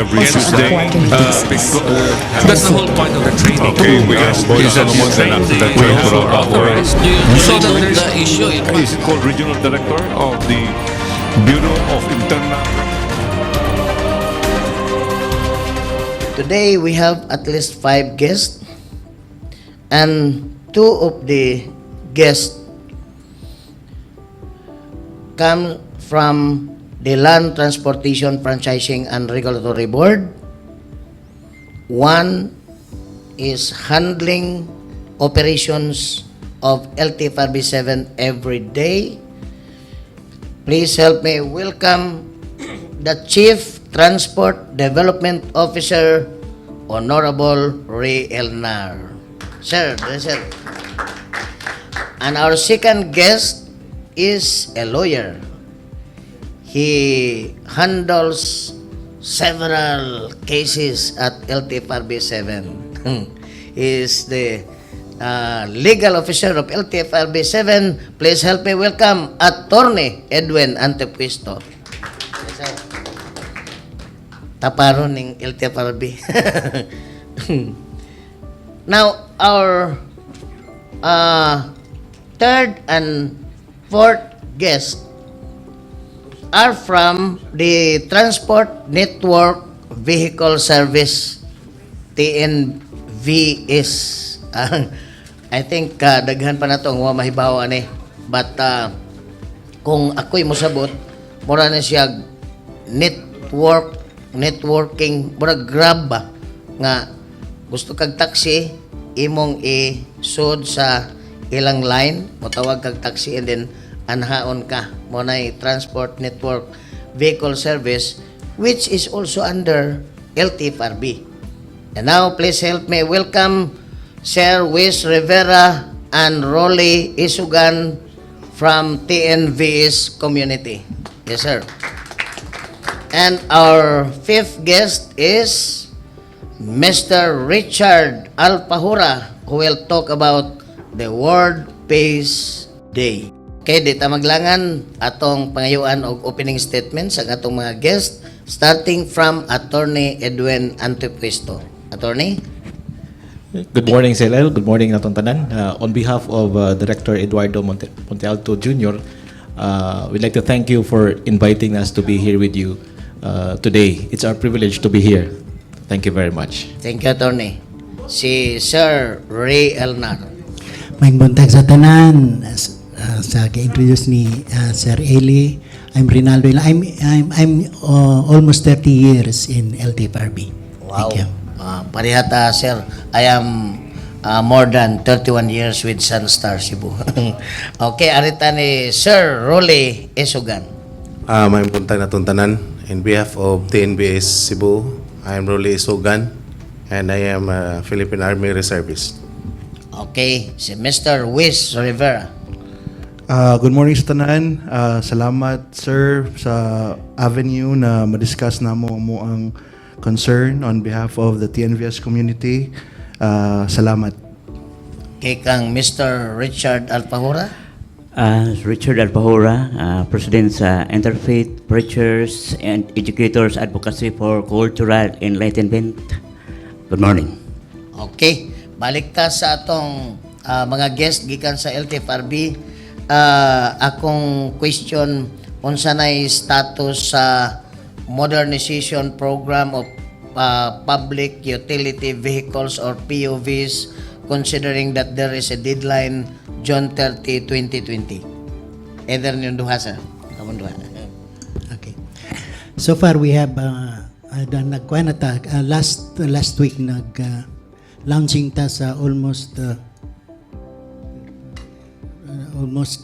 Every Also on a Tuesday. Quarterly basis. That's the whole point of the training. Okay, we have Is that you train the the those who are authorized so that there's The issue, in fact. Is it called Regional Director of the Bureau of Internal Today we have at least five guests, and two of the guests come from the Land Transportation Franchising and Regulatory Board. One is handling operations of LTFRB 7 every day. Please help me welcome the Chief Transport Development Officer, Honorable Ray Elnar. Sir, sir. And our second guest is a lawyer. He handles several cases at LTFRB 7. He is the legal officer of LTFRB 7. Please help me welcome Attorney Edwin Antepuesto. Yes, sir. Taparon ng LTFRB. Now, our third and fourth guest are from the Transport Network Vehicle Service, TNVS. I think daghan pa na to ang wa mahibaw ani. But kung ako'y mosabot, mura na siya networking, mura Grab ba nga gusto kag taxi, imong i-sud sa ilang line, motawag kag taxi and then anhaon ka. Mao nay Transport Network Vehicle Service, which is also under LTFRB. And now, please help me welcome Sir Wis Rivera and Rolly Isugan from TNVS community. Yes, sir. And our fifth guest is Mr. Richard Alpahura, who will talk about the World Peace Day. Okay, di ta maglangan, atong pangayuan og opening statement sa atong mga guest, starting from Attorney Edwin Antepuesto. Attorney? Good morning, CLL. Good morning, natong tanan. On behalf of Director Eduardo Montealto Jr., we'd like to thank you for inviting us to be here with you today. It's our privilege to be here. Thank you very much. Thank you, Attorney. Si Sir Ray Elnar. Maayong buntag sa tanan, sa gi-introduce ni Sir Eli. I'm Rinaldo. I'm almost 30 years in LTFRB. Wow. Thank you. Pareha ta, sir. I am more than 31 years with Sunstar Cebu. Okay, arita ni Sir Rolly Isugan. Maayong buntag natong tanan. In behalf of TNVS Cebu, I am Rolly Isugan and I am a Philippine Army Reservist. Okay, si Mr. Wiz Rivera. Good morning sa tanan. Salamat, sir, sa avenue na ma-discuss namo mo ang concern on behalf of the TNVS community. Salamat. Kay kang Mr. Richard Alpahura. Richard Alpahura, President sa Interfaith Preachers and Educators Advocacy for Cultural Enlightenment. Good morning. Okay, balik ta sa atong mga guest gikan sa LTFRB. Akong question, unsa nay status sa modernization program of public utility vehicles or PUVs, considering that there is a deadline June 30, 2020? Either ninyong duha, sir. Kamong duha. Okay. So far we have nagkuha na ta last last week, nag launching ta sa almost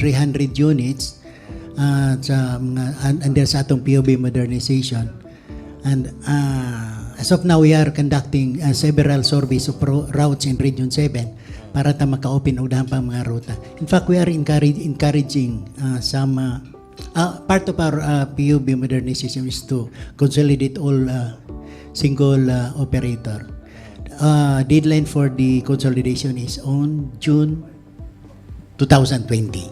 300 units sa mga under sa atong PUV modernization. And as of now, we are conducting several surveys of routes in Region 7 para ta maka-open og daghan pang mga ruta. In fact, we are encouraging some part of our PUV modernization is to consolidate all single operator. Deadline for the consolidation is on June 2020.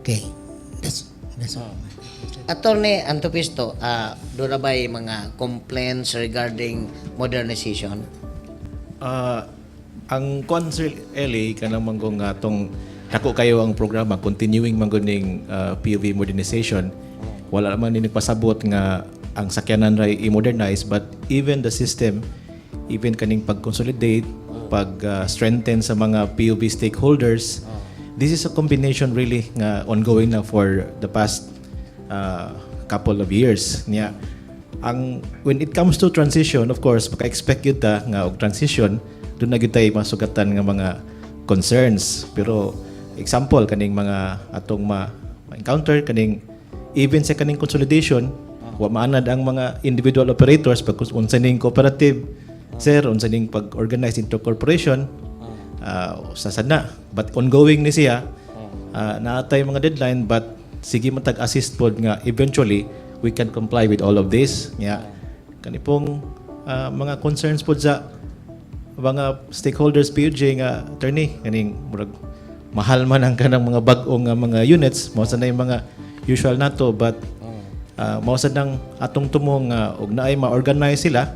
Okay. That's all. Attorney Antopisto, doon na ba'y mga complaints regarding modernization? Ang kuan, Sir Eli, kanang manggong nga tong dako kayo ang programa, continuing manggong ning PUV modernization. Wala naman ni nagpasabot nga ang sakyanan ray i-modernize, but even the system, even kaning pag-consolidate, pag strengthen sa mga PUV stakeholders. This is a combination really nga ongoing na for the past couple of years niya. Ang when it comes to transition, of course, maka-expect gyud ta nga og transition doon na gyud tay masugatan nga mga concerns. Pero example, kaning mga atong ma encounter kaning even sa kaning consolidation, wa maanad ang mga individual operators pag unsa ning cooperative, sir, unsa ning pag-organize into corporation, sa na. But ongoing ni siya, naatay mga deadline, but sige man tag-assist pod nga eventually we can comply with all of this. Nga kani pong mga concerns pod sa mga stakeholders PUJ nga, attorney, kaning murag mahal man ang kanang mga bag-o nga mga units, mao sa na yung mga usual nato, but mao sa nang atong tumong nga og naay ma-organize sila,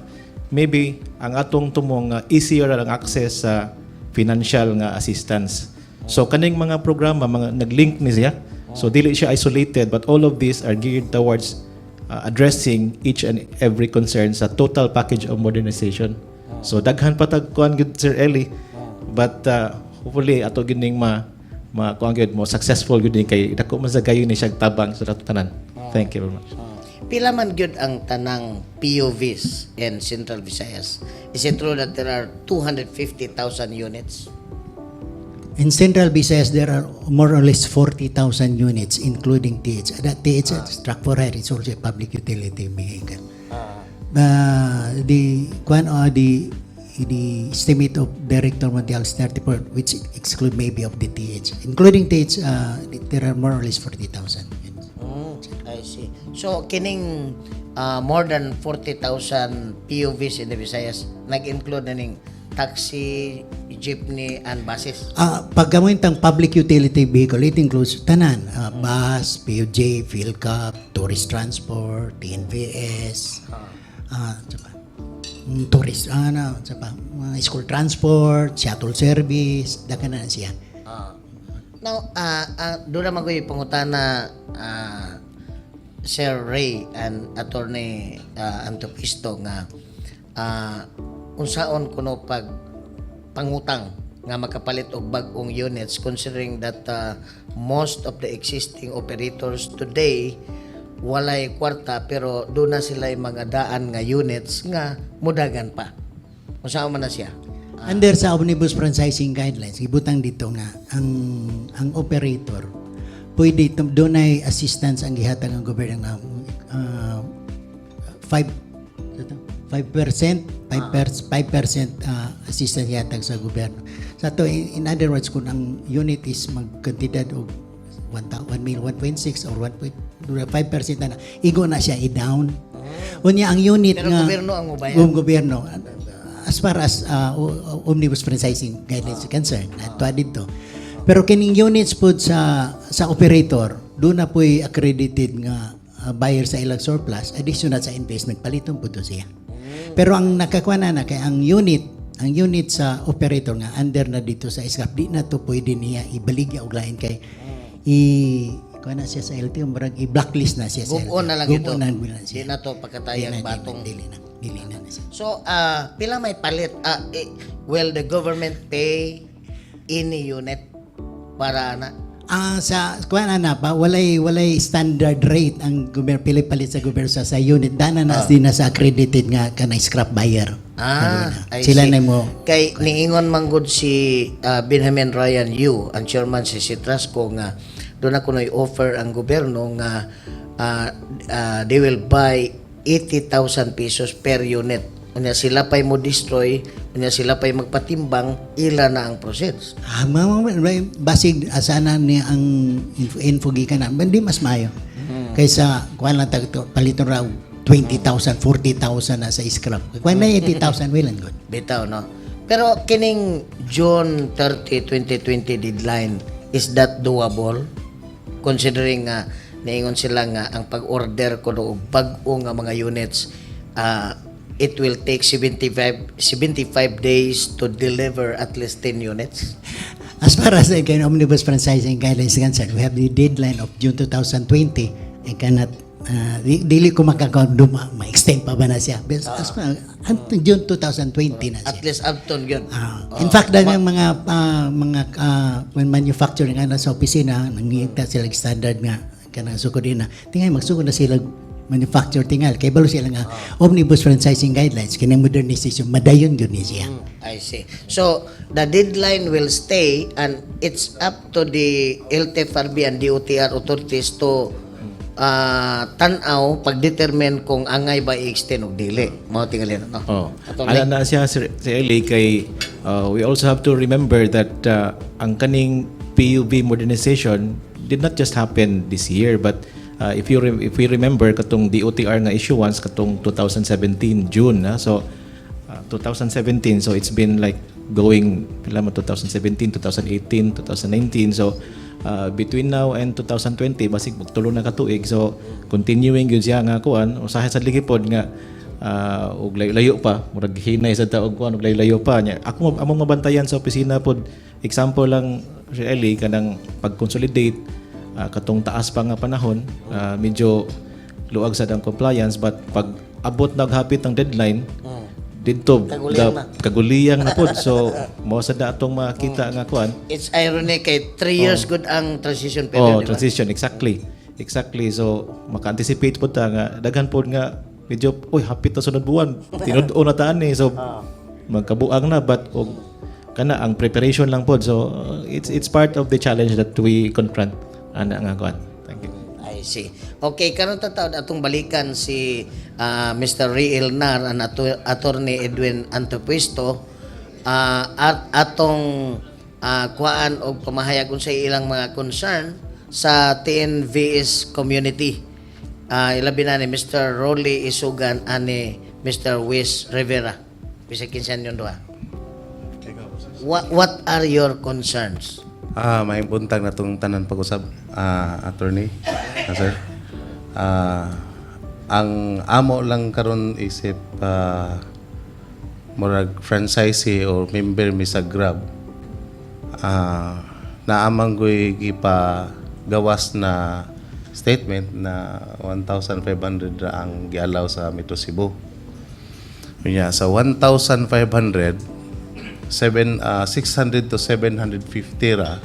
maybe ang atong tumong nga easier ang access sa financial nga assistance. So kaning mga programa, mga naglink ni siya, so dili siya isolated, but all of these are geared towards addressing each and every concern sa total package of modernization. So daghan pa tag kuan gyud, Sir Eli, but hopefully ato gining ma ma kuan gyud mo successful gyud ni kay dako man sa gayo ni siya tabang sa tanan. Thank you very much. Pila man gyud ang tanang PUVs in Central Visayas? Is it true that there are 250,000 units? In Central Visayas, there are more or less 40,000 units, including TH. That TH, truck for hire, is also a public utility vehicle. The estimate of Director Montiel is 34, which exclude maybe of the TH. Including TH, there are more or less 40,000 units. I see. So kining more than 40,000 PUVs in the Visayas nag-include na ning taxi, jeepney, and buses? Pag tang public utility vehicle, it includes tanan, bus, PUJ, PhilCap, tourist transport, TNVS, tsaka, tourist, ano, tsaka, mga school transport, shuttle service, daghan na siya. Now, doon naman ko yung pangutana, Sir Ray and Attorney Antopisto, nga unsaon kuno pag pangutang nga makapalit og bag-ong units, considering that most of the existing operators today walay kwarta, pero doon na sila mga daan nga units nga mudagan pa? Unsaon man na siya? Under sa Omnibus Franchising Guidelines, ibutang dito nga ang operator pwede dunay assistance ang gihatag ang gobyerno nga 5 5% 5% 5% assistance gihatag sa gobyerno. Sa to, in other words, kung ang unit is magkantidad og 1 1 mil, 1.6 or 1.5% na, igo na siya i-down. Unya ang unit Pero nga gobyerno ang mobayad. Kung gobyerno, as far as Omnibus Franchising Guidelines is concerned, ato dito. Pero kining units pod sa operator, doon na po'y accredited nga buyer sa ilang surplus, additional sa investment, paliton po to siya. Pero ang nakakuha na na kay ang unit sa operator nga under na dito sa scrap, di na to pwede niya ibaligya og lain kay i kuha na siya sa LTO, murag i-blacklist na siya sa Gub-on LTO. Na lang ito. Gub-on na siya. Di na to pagkatayag Di na, di na, batong. Dili na. Dili na na siya. So, pila may palit? Will the government pay any unit para na? Sa kuan ana pa, walay standard rate ang gobyerno pili palit sa gobyerno sa unit dana na din na sa accredited nga kanang scrap buyer. Ah, I Sila see. na mo. Kay niingon manggod si Benjamin Ryan Yu, ang chairman si Citrasco, nga doon ako na offer ang gobyerno nga they will buy 80,000 pesos per unit. Unya sila pa'y mo destroy, unya sila pa'y magpatimbang, ila na ang proceeds. Basig asana ni ang info gikan na hindi mas maayo. Kaysa kuan lang tag paliton ra og 20,000, 40,000 na sa scrap. Kuan na 80,000, well and good. Bitaw, no? Pero kining June 30, 2020 deadline, is that doable? Considering nga Niingon sila nga ang pag-order kuno og bag-o nga mga units, it will take 75 days to deliver at least 10 units. As far as the kind omnibus franchising guidelines is concerned, we have the deadline of June 2020. I cannot, dili ko makakonduma, ma-extend pa ba na siya? But as far, until June 2020 na siya. At least abton yun. In fact, dahil ang mga when manufacturing ano sa opisina, nangita sila og standard nga kanang sukod na. Tingali magsugod na sila manufacture tingal kay balo sila nga omnibus franchising guidelines kini modernization madayon gyud ni siya. I see. So, the deadline will stay and it's up to the LTFRB and DOTR authorities to tan-aw pag-determine kung angay ba i-extend og dili. Mao tingali na, no? Oh. Attorney? Ala na siya, Sir, Sir Eli, kay we also have to remember that ang kaning PUV modernization did not just happen this year, but if we remember katong DOTR nga issuance katong 2017 June na, so 2017, so it's been like going pila mo, 2017, 2018, 2019. So between now and 2020, basig magtulo na ka tuig. So continuing gyud siya nga kuan, usahay sa ligipod nga og layo-layo pa, murag hinay sa taog kuan og layo-layo pa nya. Ako among mabantayan sa opisina pod, example lang, Sir Eli, kanang pag-consolidate, katong taas pa nga panahon, medyo luag sa ang compliance, but pag abot naghapit ang deadline didto Kaguliyang na. Kaguliyang na pod. So mao sad na atong makita nga kuan. It's ironic kay 3 years good ang transition period, Oh, di ba? Transition, exactly. So maka-anticipate pod ta nga daghan pod nga medyo, uy, hapit na sunod buwan. Tinud-o na taan eh. So magkabuang na, but og kana ang preparation lang pod. So it's part of the challenge that we confront ana nga kuan. Thank you. I see. Okay, karon ta taon atong balikan si Mr. Riel Nar and Attorney Edwin Antopuesto at atong kuhaan og pamahayag unsay ilang mga concern sa TNVS community. Ilabi na ni Mr. Rolly Isugan ani Mr. Wis Rivera. Bisag kinsa ninyong duha. What are your concerns? May buntag na tong tanan pag-usab, attorney, sir. Ang amo lang karon isip murag franchisee or member mi sa Grab. Naamang goy gipa gawas na statement na 1,500 ra ang gialaw sa Metro Cebu. Unya sa 1,500, 7 600 to 750 ra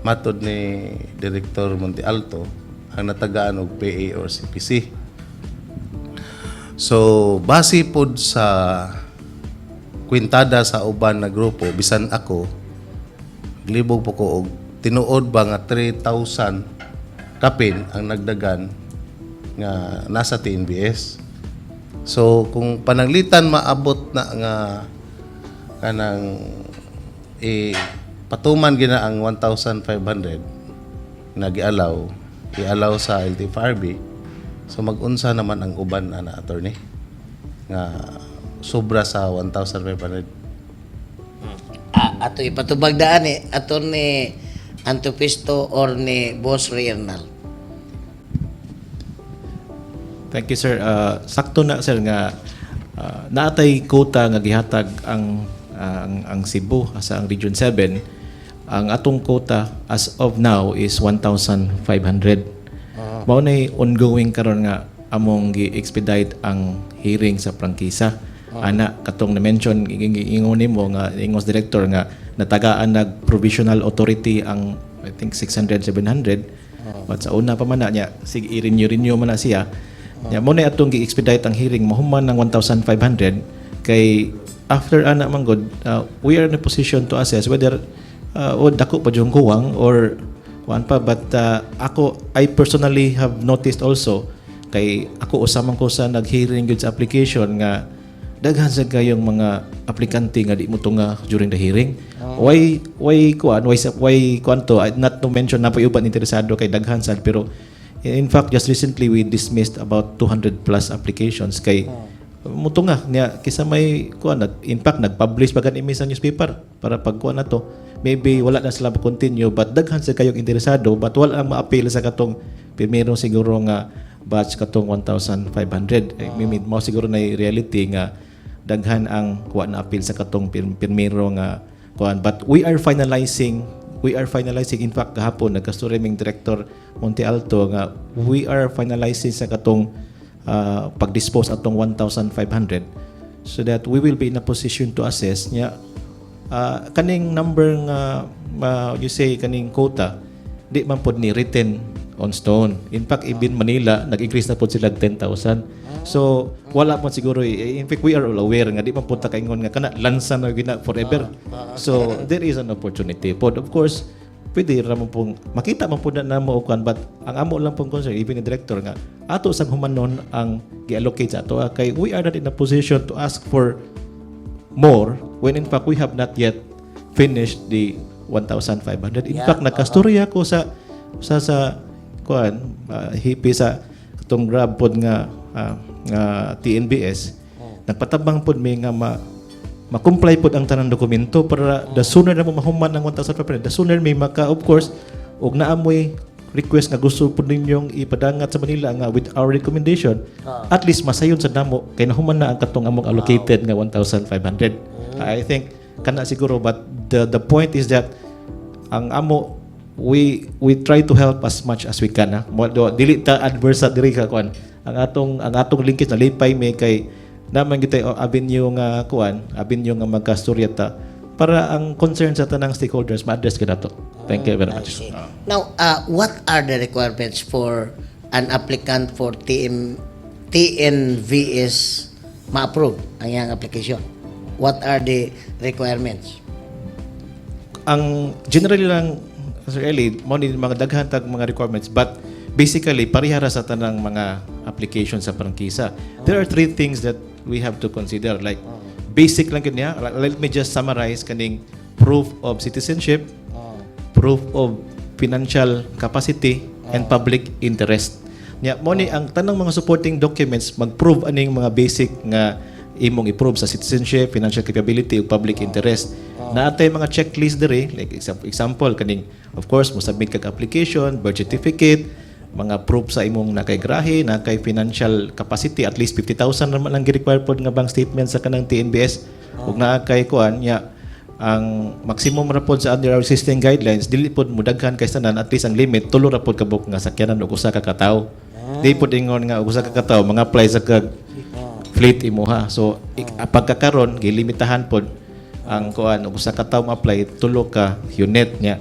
matod ni Director Monte Alto ang natagaan og PA or CPC. So base pod sa kwintada sa uban na grupo, bisan ako glibog po ko og tinuod ba nga 3,000 kapin ang nagdagan nga nasa TNVS. So kung pananglitan maabot na nga kanang i patuman gina ang 1,500 na gialaw, ialaw sa LTFRB, so mag-unsa naman ang uban ana, attorney, nga sobra sa 1,500? Ato ipatubag daan ni Attorney Antopisto or ni Boss Riernal. Thank you, sir. Sakto na, sir, nga naatay quota nga gihatag ang Cebu sa ang Region 7. Ang atong quota as of now is 1,500. Mao nay ongoing karon nga among gi-expedite ang hearing sa prangkisa. Ana katong na-mention ingon nimo nga ingos director nga natagaan nag provisional authority ang I think 600 700, but sa una pa man na niya sige i-renew renew man na siya. Nya mo na atong gi-expedite ang hearing mahuman ng 1,500 kay after ana man gud, we are in a position to assess whether o dako pa jung kuwang or kuan pa. But ako, I personally have noticed also kay ako usa man ko sa nag-hearing gud sa application nga daghan sa kayong mga aplikante nga di mo tunga during the hearing. Why kuan, why kuan to, not to mention na pa uban interesado kay daghan sad, pero in fact just recently we dismissed about 200 plus applications kay mutunga niya kisa may kuan. In fact, nag-publish pa gani mi sa newspaper para pag kuan na to. Maybe wala na sila continue, but daghan sa kayong interesado, but wala ang ma-appeal sa katong primero siguro nga batch, katong 1,500. Eh, maybe mao siguro na reality nga daghan ang wa na appeal sa katong primero nga kuan. But we are finalizing, we are finalizing. In fact, gahapon nagkastorya ming Director Monte Alto nga we are finalizing sa katong pag-dispose atong 1,500 so that we will be in a position to assess nya kaning number nga you say kaning quota, di man pod ni written on stone. In fact, even Manila, nag-increase na pod sila 10,000. So wala man siguro eh. In fact, we are all aware nga di man pod ta kaingon nga kana lansa na gina forever. So there is an opportunity pod. Of course, pwede ra mo pong makita man pod na namo og kuan, but ang amo lang pong concern, even ni director, nga ato sang humanon ang gi-allocate sa ato kay we are not in a position to ask for more when in fact we have not yet finished the 1,500. In fact, nagkastorya ko sa kuan hipi sa katong Grab pod nga TNVS. Nagpatabang pod mi nga ma ma-comply pod ang tanang dokumento para the sooner na mo mahuman ang 1,500, the sooner may maka, of course, og naamoy request nga gusto pod ninyong ipadangat sa Manila nga with our recommendation, at least masayon sa namo kay nahuman na ang katong among allocated nga 1,500. I think kana siguro, but the point is that ang amo, we try to help as much as we can, ha. Mo dili ta adverse sa diri ka kuan. Ang atong linkage na lipay may kay naman kita avenue nga kuan, avenue nga magkastorya ta para ang concern sa tanang stakeholders ma-address ka nato. Thank you very I much. See. Now, what are the requirements for an applicant for TM, TNVS ma-approve ang iyang application? What are the requirements? Ang generally lang, Sir Eli, mo ni mga daghan tag mga requirements, but basically pareha ra sa tanang mga application sa prangkisa. There are three things that we have to consider. Like basic lang kanya. Let me just summarize kaning proof of citizenship, proof of financial capacity, and public interest. Nya mo ni ang tanang mga supporting documents mag-prove aning mga basic nga imong i-prove sa citizenship, financial capability ug public interest. Naatay mga checklist diri, like example kaning, of course, mo submit kag application, birth certificate, mga proof sa imong nakay grahe, nakay financial capacity, at least 50,000 naman ang gi-require pod nga bank statement sa kanang TNVS. Ug naa kay kuan nya, ang maximum ra pod sa under our existing guidelines, dili pod mudaghan kay tanan, at least ang limit tulo ra pod kabuk nga sakyanan ug usa ka katawo. Di pod ingon nga og usa ka katawo mga apply sa kag fleet imuha. So pagkakaron gilimitahan pod ang kuan og usa ka tawo ma-apply tulo ka unit niya.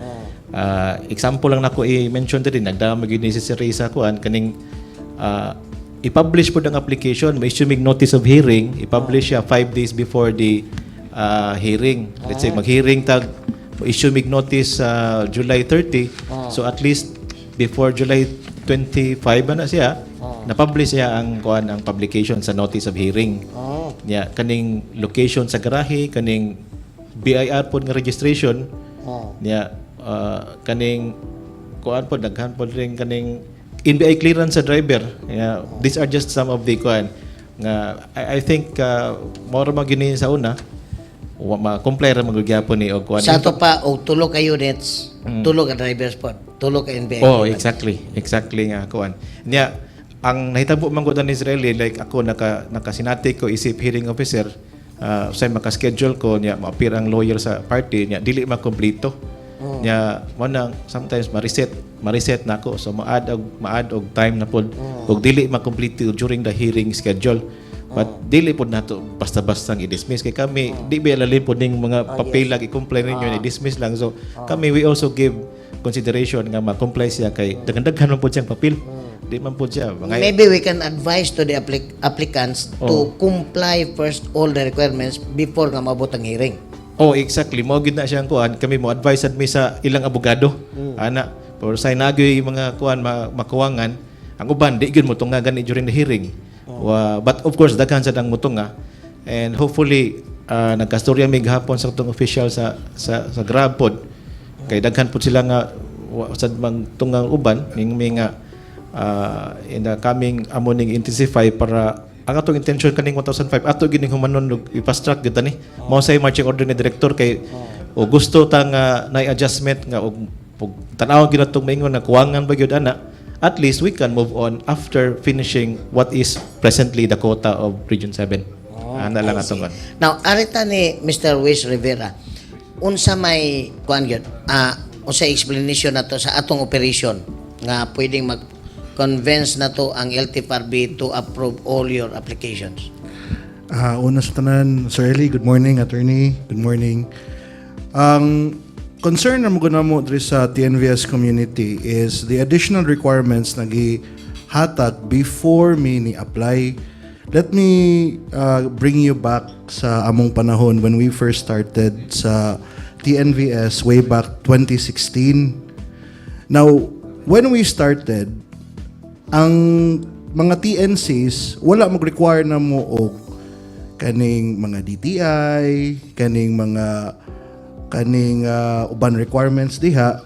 Example lang nako i-mention diri, nagdama gyud ni si Sir Ray sa kuan kaning i-publish pod ang application, may issue mig notice of hearing, i-publish siya 5 days before the hearing. Let's say mag-hearing tag issue mig notice sa July 30. So at least before July 25 na siya, na-publish siya ang kuan, ang publication sa notice of hearing. Nya kaning location sa garahe, kaning BIR pod nga registration. Nya kaning kuan pod, daghan pod rin kaning NBI clearance sa driver. Yeah, these are just some of the kuan nga I think mao ra man gyud ni sa una. Wa ma-comply ra man gyud gyapon ni og kuan. Sa ato pa, og tulo ka units, tulo ka drivers pod, tulo ka NBI. Oh, exactly. Exactly nga kuan. Nya ang nahitabo man gud ni Israeli, like ako nakasinati ko isip hearing officer, say maka-schedule ko niya, ma-appear ang lawyer sa party niya, dili man kompleto. Nya mo nang sometimes ma-reset na ako, so ma-add og time na pod og dili makompleto during the hearing schedule. But dili pod nato basta-basta i-dismiss kay kami di ba lalim pod ning mga papel lang i-comply ninyo, i-dismiss lang. So kami, we also give consideration nga ma-comply siya kay daghan-daghan man pod siyang papel. Di man pod siya mga Maybe we can advise to the applicants to comply first all the requirements before nga maabot ang hearing. Oh, exactly. Mo gid na siyang kuan. Kami mo advise mi sa ilang abogado. Ana, por say nagyoy mga kuan makuwangan. Ang uban di gyud mo tunga gani during the hearing. Wa, but of course daghan sad ang mutunga. And hopefully nagkastorya mi gahapon sa atong official sa Grab pod. Kay daghan pod sila nga wa sad mang tungang uban ning mi nga in the coming amo ning intensify para ang atong intention kaning 1005 ato gining humanon og i-fast track gyud ni. Mao say marching order ni director kay O gusto ta nga na adjustment nga og og tan-awon gyud natong maingon nga kuwangan ba gyud ana, at least we can move on after finishing what is presently the quota of Region 7. Ana lang I see. atong kuan. Now, arita ni Mr. Wes Rivera, unsa may kuan gyud? Unsa explanation nato sa atong operation nga pwedeng mag convince nato ang LTFRB to approve all your applications? Una sa tanan, Sir Eli, good morning, attorney. Good morning. Ang concern na mo mo diri sa TNVS community is the additional requirements na gihatag before mi ni apply. Let me bring you back sa among panahon when we first started sa TNVS way back 2016. Now, when we started, ang mga TNCs wala mag-require na mo og kaning mga DTI, kaning mga kaning uban requirements diha.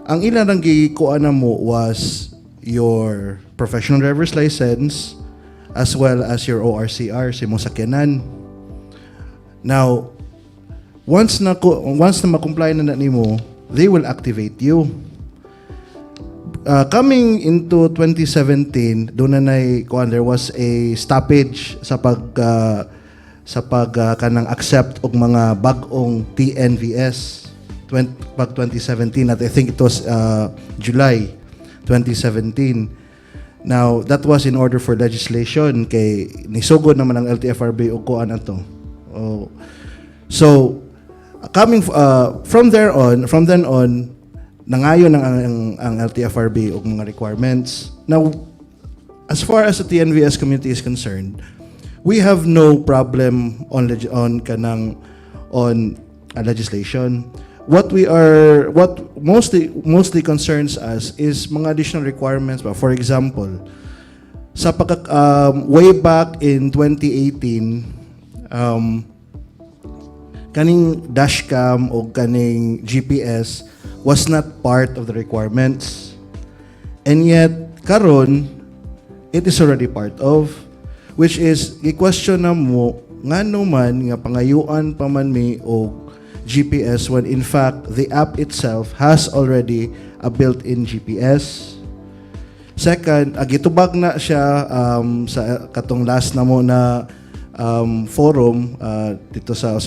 Ang ilan ang gikuha na mo was your professional driver's license as well as your ORCR sa imong sakyanan. Now, once na ma-comply na nimo, they will activate you. Coming into 2017, doon na nay kuan, there was a stoppage sa pag kanang accept og mga bag-ong TNVS 20, pag 2017, at I think it was July 2017. Now, that was in order for legislation kay nisugod naman ang LTFRB og kuan ato. Oh. So, coming from there on, from then on, nangayon ang LTFRB og mga requirements. Now, as far as the TNVS community is concerned, we have no problem on kanang on legislation. What mostly concerns us is mga additional requirements ba. For example, sa pagka, way back in 2018, kaning dashcam o kaning GPS was not part of the requirements. And yet, karon it is already part of, which is, i-question na mo, ngano man nga pangayuan pa man mi og GPS when in fact the app itself has already a built-in GPS. Second, gitubag na siya sa katong last na mo na forum dito sa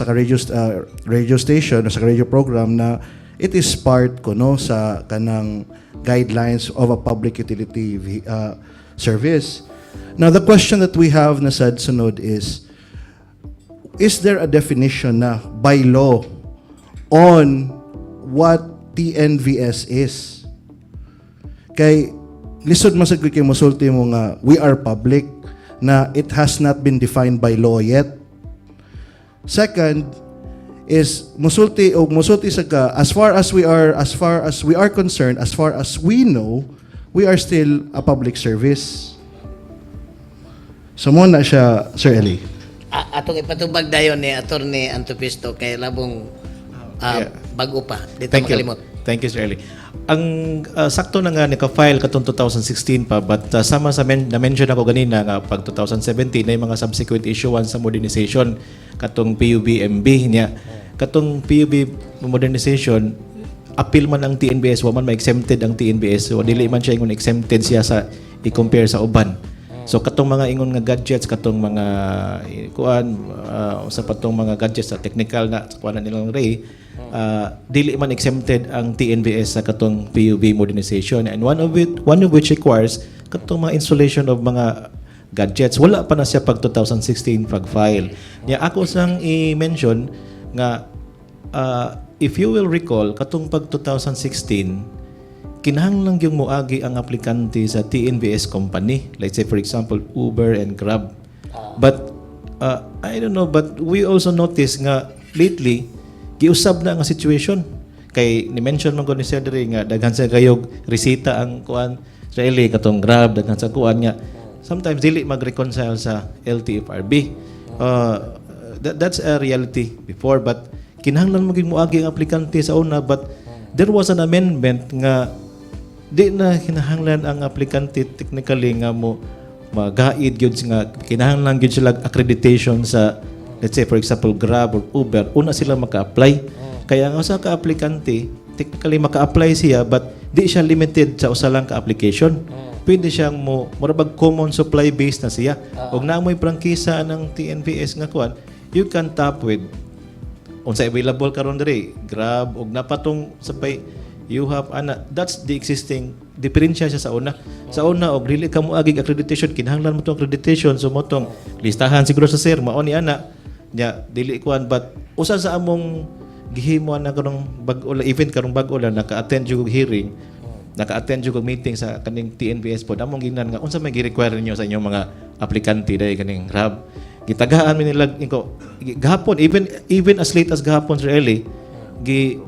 radio station o sa radio program na it is part kuno sa kanang guidelines of a public utility service. Now, the question that we have na sad sunod is there a definition na by law on what TNVS is? Kay lisod man sad kay mosulti mo nga we are public na it has not been defined by law yet. Second is musulti o musulti sa ka as far as we are concerned, as far as we know, we are still a public service. So mo na siya, Sir Eli. Atong ipatubag dayon ni Attorney Antopisto kay labong bago pa. Dito Thank you. makalimot. Thank you, Sir Eli. Ang sakto na nga nika-file katong 2016 pa, but sama sa na-mention ako ganina nga pag 2017 na yung mga subsequent issuance sa modernization katong PUVMB niya. Katong PUV modernization, appeal man ang TNVS, wa man ma-exempted ang TNVS. So dili man siya ingon exempted siya sa i-compare sa uban. So katong mga ingon nga gadgets, katong mga kuan sa patong mga gadgets sa technical na sa kuan na nilang Ray, dili man exempted ang TNVS sa katong PUV modernization, and one of which requires katong mga installation of mga gadgets. Wala pa na siya pag 2016 pag-file. Nya ako sang i-mention nga if you will recall, katong pag 2016, kinahanglan yung moagi ang aplikante sa TNVS company. Let's say, for example, Uber and Grab. But I don't know, but we also notice nga lately giusab na ang situation. Kay ni-mention man ko ni Cedric nga daghan sa kayog resita ang kuan sa LA, katong Grab, daghan sa kuan nga sometimes dili mag-reconcile sa LTFRB. That's a reality before, but kinahanglan maging moagi ang aplikante sa una, but there was an amendment nga di na kinahanglan ang aplikante technically nga mo magaid gyud nga kinahanglan gyud sila accreditation sa, let's say for example, Grab or Uber, una sila maka-apply. Kaya ang usa ka aplikante, technically maka-apply siya, but di siya limited sa usa lang ka application. Pwede siyang mo mura bag common supply base na siya. Og naa mo'y prangkisa ng TNVS nga kuan, you can tap with unsa available karon diri, Grab og napatong sabay you have ana. That's the existing diferensya siya sa una. Sa una, og dili ka mo agig accreditation, kinahanglan mo tong accreditation, so mo tong listahan siguro sa sir mao ni ana nya dili kuan. But usa sa among gihimo na karong bag-o lang, event karong bag-o lang, naka-attend jud og hearing, naka-attend jud og meeting sa kaning TNVS pod, among ginan nga unsa may gi-require ninyo sa inyong mga aplikante dahil kaning Grab. Gitagaan mi nila ko gahapon, even as late as gahapon, Sir Eli, gi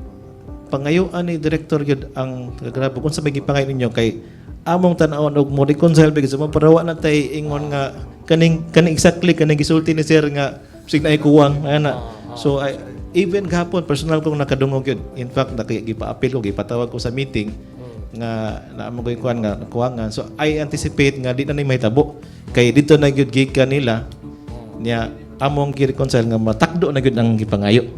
pangayuan ni director gyud ang Grab kung sa may gipangayo ninyo, kay among tan-awon og mo reconcile because mo para wa na tay ingon nga kaning exactly kaning gisulti ni sir nga sig naay kuwang ana. So I, even gahapon personal kong nakadungog gyud. In fact, naki gipa-appeal ko, gipatawag ko sa meeting nga naa mo koy kuan nga kuwangan. So I anticipate nga di na ni mahitabo kay dito na gyud gikan nila niya among gi-reconcile nga matakdo na gyud ang gipangayo.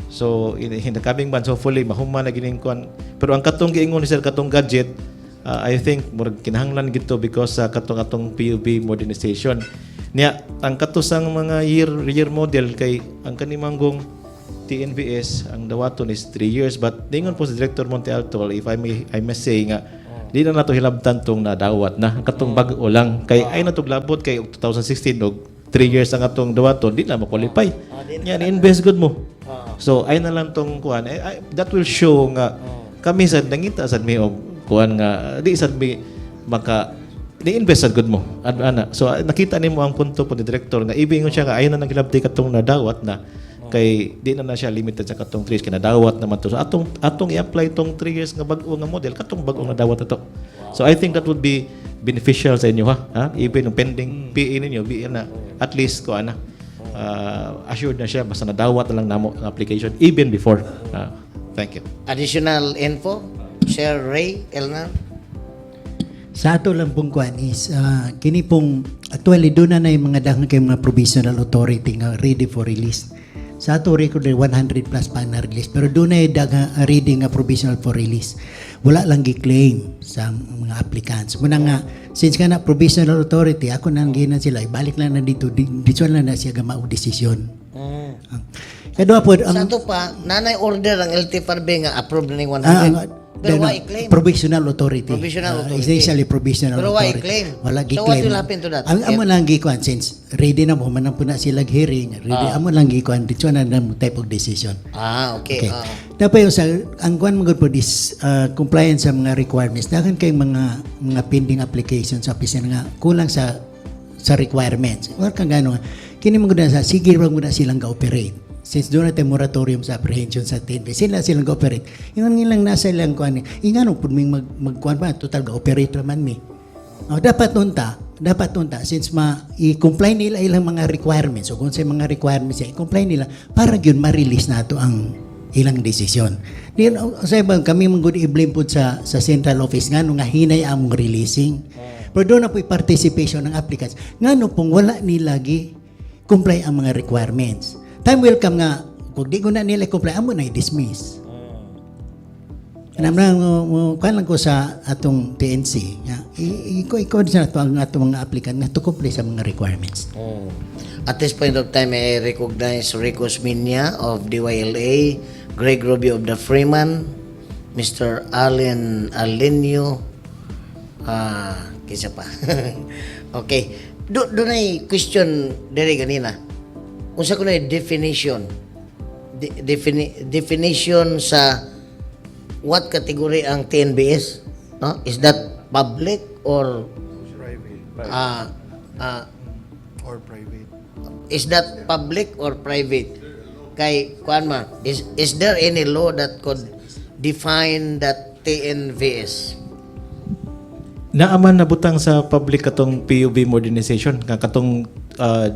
So in the coming months, hopefully mahuman na gining kuan. Pero ang katong giingon ni sir, katong gadget, I think murag kinahanglan gito because sa katong atong PUV modernization. Niya ang katusang mga year model, kay ang kanimanggong TNVS ang dawaton is 3 years, but ningon po si Director Monte Alto, if I may say, nga di na nato hilabtan tong nadawat na, ang katong bag-o lang, kay ay natug labot kay 2016 og 3 years ang atong dawaton, di na ma-qualify nya ni-invest good mo. So ay na lang tong kuan. Eh, ay, that will show nga kami sad nangita sad mi og kuan nga di sad mi maka ni-invest sad good mo. Ana. So nakita nimo ang punto po ni director nga ibingon siya nga ay na naghilabti katong nadawat na, kay di na na siya limited sa katong 3 years, kinadawat naman to. So atong i-apply tong 3 years nga bag-o nga model katong bag-o nga dawat na to. So I think that would be beneficial sa inyo ha. Even yung pending PA ninyo be na at least ko ana assured na siya basta nadawat na lang namo ang application even before. Thank you. Additional info, Sir Ray Elnar. Sa ato lang pong kuan is kini pong actually doon na yung mga daghan kay mga provisional authority nga ready for release. Sa ato record ay 100 plus pa na release, pero doon na yung daghan ready nga provisional for release. Wala lang gi-claim sa mga applicants. Muna nga since ka na provisional authority, ako nang ginan sila ibalik lang na dito dito lang na siya gama og desisyon. Kadua po Sa ang ato pa, nanay order ang LTFRB nga approve na ning 100. Ah, Pero no, why claim? Provisional authority. Provisional authority. Essentially provisional Pero why authority. claim? Wala So gi-claim. what will happen to that? Ang amo lang gikuan since ready na mo man po na sila hearing, ready amo lang gikuan dito na na type of decision. Ah, okay. Okay. Dapat yung sa ang kuan man gud po is compliance sa mga requirements. Daghan kay mga pending applications sa opisina nga kulang sa requirements. Wala kang gano. Kini man gud na sa sige ra gud na silang ga-operate. Since doon natin moratorium sa apprehension sa TNV, sila silang ga-operate. Ingon nilang nasa ilang kuan. Ingano pud ming mag magkuan pa, total ga-operate ra man mi. Oh, dapat unta since ma i-comply nila ilang mga requirements o kung sa mga requirements siya, i-comply nila para gyud ma-release nato ang ilang desisyon. Di sa ibang kami man gud i-blame pud sa central office ngano nga hinay among releasing. Pero doon na po participation ng applicants. Ngano pong wala nila gi comply ang mga requirements. Time will come nga kung di ko na nila comply, amo na i-dismiss. Kanam lang mo kuan lang ko sa atong TNC nga i sa ato ang atong mga applicant nga to comply sa mga requirements. At this point of time, I recognize Rico Osmeña of DYLA, Greg Rubio of the Freeman, Mr. Allen Alenio, kisa pa. Okay. Do na question diri ganina. Unsa ko na definition? Definition sa what category ang TNVS? No? Is that public or Private. Or private. Is that public or private? Kay kuan ma, is there any law that could define that TNVS? Naaman na butang sa public katong PUV modernization nga katong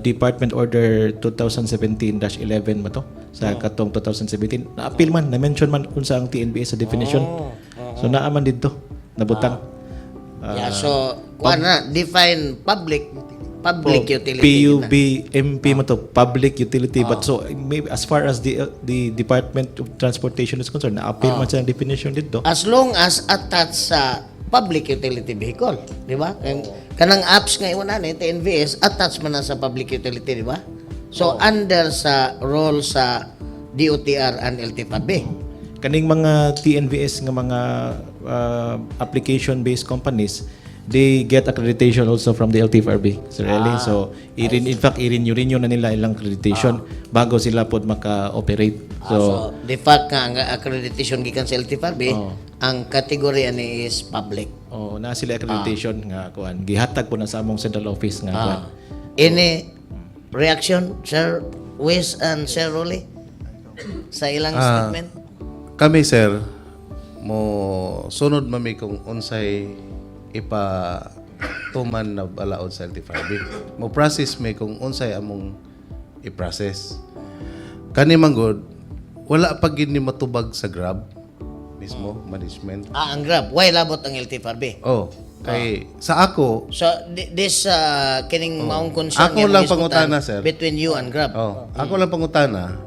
Department Order 2017-11 ba to sa katong 2017, na-appeal man, na-mention man unsa ang TNVS sa definition. So naaman didto nabutang. Yeah, so kuan na define public. Public utility. PUB MP mo to, public utility, but so maybe as far as the Department of Transportation is concerned, na-appeal man siya ang definition dito. As long as attached sa public utility vehicle, di ba? Kanang apps nga imo na ni TNVS, attached man na sa public utility, di ba? So under sa role sa DOTR and LTFRB. Kaning mga TNVS nga mga application-based companies, they get accreditation also from the LTFRB, Sir Eli. So, in fact, i-renew na nila ilang accreditation bago sila pod maka-operate. So, So, the fact nga ang accreditation gikan sa LTFRB, Oo. Ang category ani is public. Oh, na sila accreditation nga kuan. Gihatag po na sa among central office nga kuan. Any reaction, Sir Wes and Sir Rolly, sa ilang statement? Kami, sir, mo sunod mami kung unsay ipa tuman na balaod sa LTFRB. Mo process mi kung unsay among i-process. Kani man gud, wala pa gid ni matubag sa Grab mismo management. Ah, ang Grab. Why labot ang LTFRB? Oh, kay sa ako So, this kining maong concern Ako nga lang imong pangutana, gisgutan sir. between you and Grab. Oh, ako lang pangutana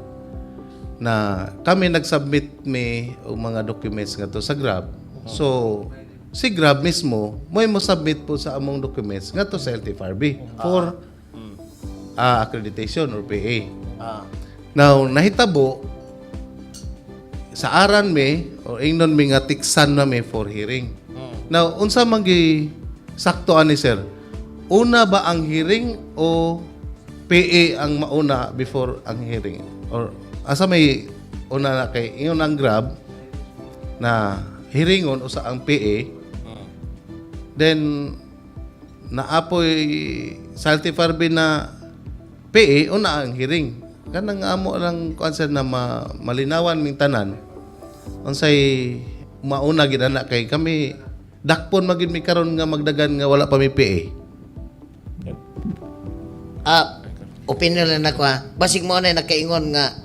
na kami nag-submit mi og mga documents nga to sa Grab. So, si Grab mismo mo mo submit po sa among documents ngadto sa LTFRB for accreditation or PA. Now, nahitabo sa aran mi o ingnon mi nga tiksan na mi for hearing. Now, unsa man gi sakto ani, sir? Una ba ang hearing o PA ang mauna before ang hearing? Or asa may una na kay ingon ang Grab na hearingon usa ang PA, then naapoy sa LTFRB na PA, una ang hearing? Kanang amo lang kuan, sir, na malinawan ming tanan unsay mauna gid ana, kay kami dakpon magid mi karon nga magdagan nga wala pa mi PA. Ah, opinion lang nako ha. Basig mo na nakaingon nga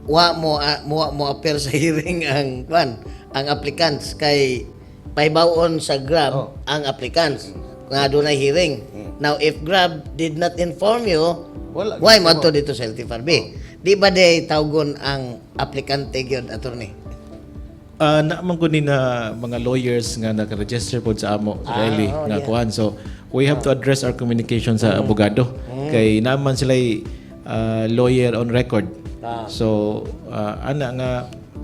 wa mo appear sa hearing ang kwan, ang applicants, kay pahibaw-on sa Grab ang applicants nga dunay hearing. Now, if Grab did not inform you, Wala, why mo adto dito sa LTFRB? Di ba day tawgon ang aplikante gyud, attorney? Ah, naman ko ni na mga lawyers nga naka-register pod sa amo, really, nga kuan. So, we have to address our communication sa abogado. Kay naman sila lawyer on record. So, ana nga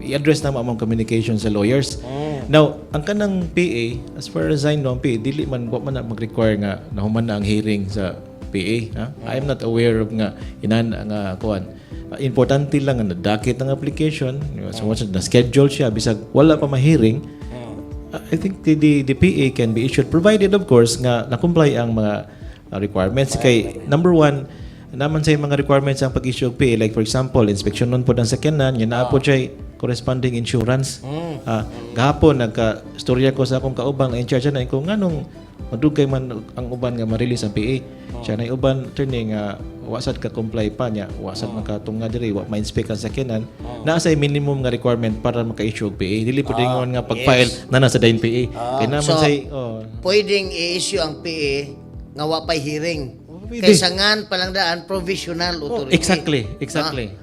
i-address na mo among communication sa lawyers. Now, ang kanang PA, as far as I know, ang PA dili man, wa man na mag-require nga nahuman na ang hearing sa PA, ha? I am not aware of nga inan nga kuan. Importante lang nga nadakit ang application, so once na schedule siya bisag wala pa ma-hearing, I think the PA can be issued provided, of course, nga na-comply ang mga requirements. Kay number one naman sa mga requirements ang pag-issue og PA, like for example, inspection nun po ng sakyanan nga naa po siya corresponding insurance. Gahapon nagka storya ko sa akong kaubang na in charge na ko nganong madugay man ang uban nga ma-release ang PA. Siya na uban, attorney, nga wa sad ka comply pa niya, wa sad makatunga diri, wa ma-inspect ang sakyanan. Naa say minimum nga requirement para maka-issue og PA. Dili pud ingon nga pag-file na nasa dayon PA. Kay naman So, say oh, pwedeng i-issue ang PA nga wa pay hearing. Pwede. Kaysa ngan palang daan provisional authority. Exactly.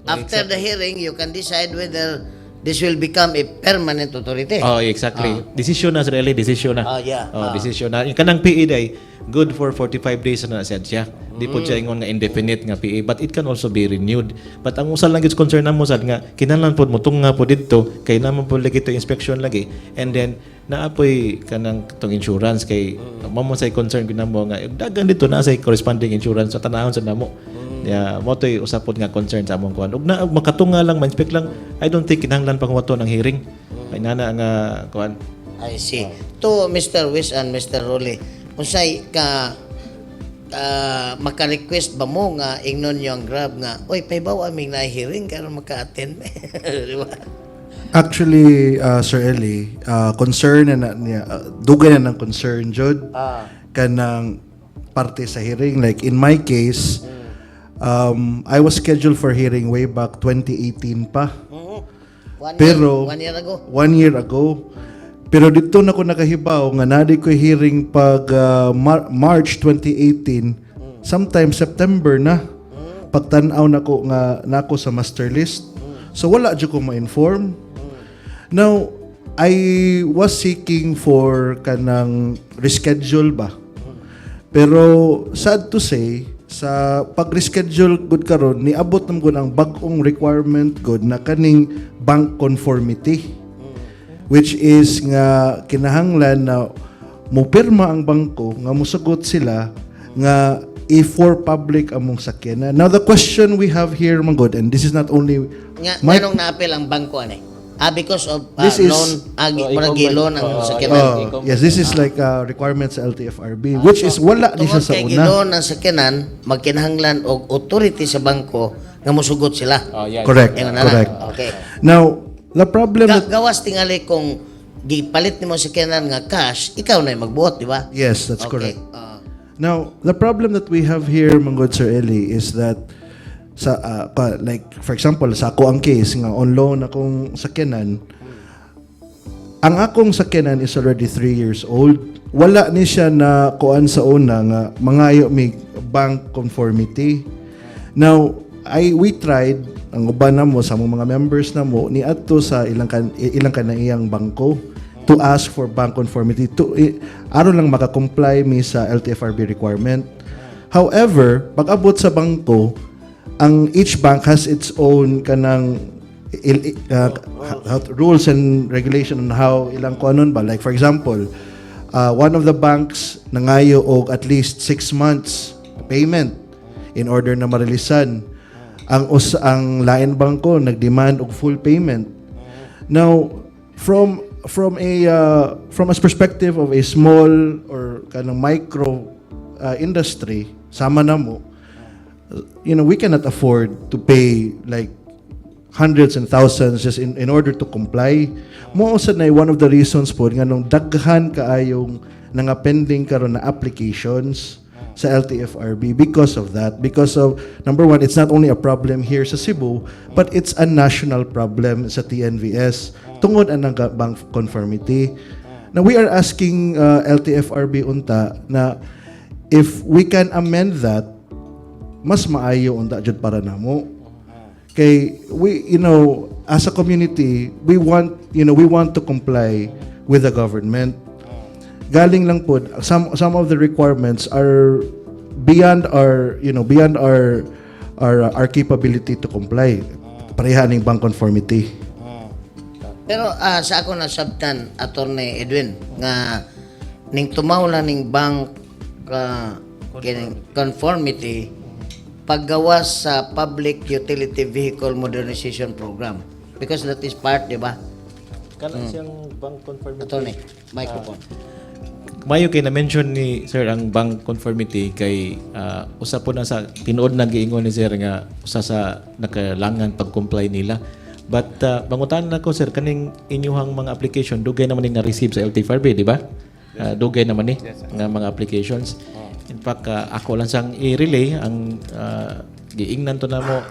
Ah, after the hearing, you can decide whether this will become a permanent authority. Oh, exactly. Decision na, Sir Eli, decision na. Ah, yeah. Oh, decision na. Yung kanang PA day, good for 45 days na sad siya. Di po siya ingon nga indefinite nga PA, but it can also be renewed. But ang usa lang gyud concern namo sad nga kinahanglan pod mo tunga po didto kay naman po lagi to inspection lagi. And then naapoy kanang tong insurance kay mao mo say concern gyud namo nga dagan dito na say corresponding insurance sa tanahon sa namo. Yeah, mo to'y usa pod nga concern sa among kuan. Ug na og makatunga lang, ma-inspect lang, I don't think kinahanglan pang wato ng hearing. Kay nana nga kuan. I see. To Mr. Wish and Mr. Rolly, unsay ka maka-request ba mo nga ingnon niyo ang Grab nga, "Oy, pahibaw aming na hearing karon maka-attend"? Di ba? Actually, Sir Eli, concern na niya, dugay na ng concern, jud. Kanang parte sa hearing. Like in my case, I was scheduled for hearing way back 2018 pa. One Pero year, one year ago. One year ago. Pero dito na ko nakahibaw nga naa ko hearing pag March 2018. Sometimes September na pagtan-aw nako nga nako sa master list. So wala jud ko ma-inform. Now, I was seeking for kanang reschedule ba. Pero sad to say, sa pag-reschedule gud karon, niabot nam gud ang bag-ong requirement gud na kaning bank conformity, which is nga kinahanglan na mupirma ang bangko nga musugot sila nga i-for public among sakyanan. Now, the question we have here, man gud, and this is not only Nga my nganong naapil ang bangko ani? Ah, because of This is- loan, murag gi-loan ang sakyanan. Yes, this is like requirements sa LTFRB, which is wala ni siya Tungod sa kay una. gi-loan ang sakyanan, magkinahanglan og authority sa bangko nga musugot sila. Correct. Ingon na na. Correct. Okay. Now, the problem that Gawas tingali kung gipalit nimo sa sakyanan nga cash, ikaw na yung magbuot, di ba? Yes, that's correct. Now, the problem that we have here, man gud, Sir Eli, is that sa like for example, sa ako ang case nga on loan akong sakyanan, ang akong sakyanan is already 3 years old. Wala ni siya na kuan sa una nga mangayo mi bank conformity. Now, I we tried ang uban namo sa among mga members namo ni adto sa ilang kanaiyang bangko to ask for bank conformity to aron lang maka-comply mi sa LTFRB requirement. However, pag abot sa bangko, ang each bank has its own kanang rules and regulation on how ilang kuanon ba. Like for example, one of the banks nangayo og at least 6 months payment in order na marilisan. Ang lain bangko nagdemand og full payment. Now, from a perspective of a small or kanang micro industry sama namo, we cannot afford to pay like hundreds and thousands just in order to comply. Mao sad na one of the reasons po nganong daghan kaayong nga pending karon na applications sa LTFRB because of that. Because of, number one, it's not only a problem here sa Cebu, but it's a national problem sa TNVS. Tungod anang bank conformity. Now, we are asking LTFRB unta na if we can amend that, mas maayo unta jud para namo. Kay we as a community, we want to comply with the government. Galing lang po some of the requirements are beyond our capability to comply. Pareha ning bank conformity. Pero sa ako nasabtan, Attorney Edwin, nga ning tumaw lang ning bank kining conformity paggawas sa Public Utility Vehicle Modernization Program. Because that is part, di ba? Kana siyang bank conformity. Attorney, microphone. Mayo kay na-mention ni sir ang bank conformity kay usa po na sa tinuod na giingon ni sir nga usa sa nakalangan pag-comply nila. But pangutan na ko, sir, kaning inyuhang mga application dugay naman ning na-receive sa LTFRB, di ba? Dugay naman ni nga mga applications. In fact, ako lang sang i-relay ang giingnan to namo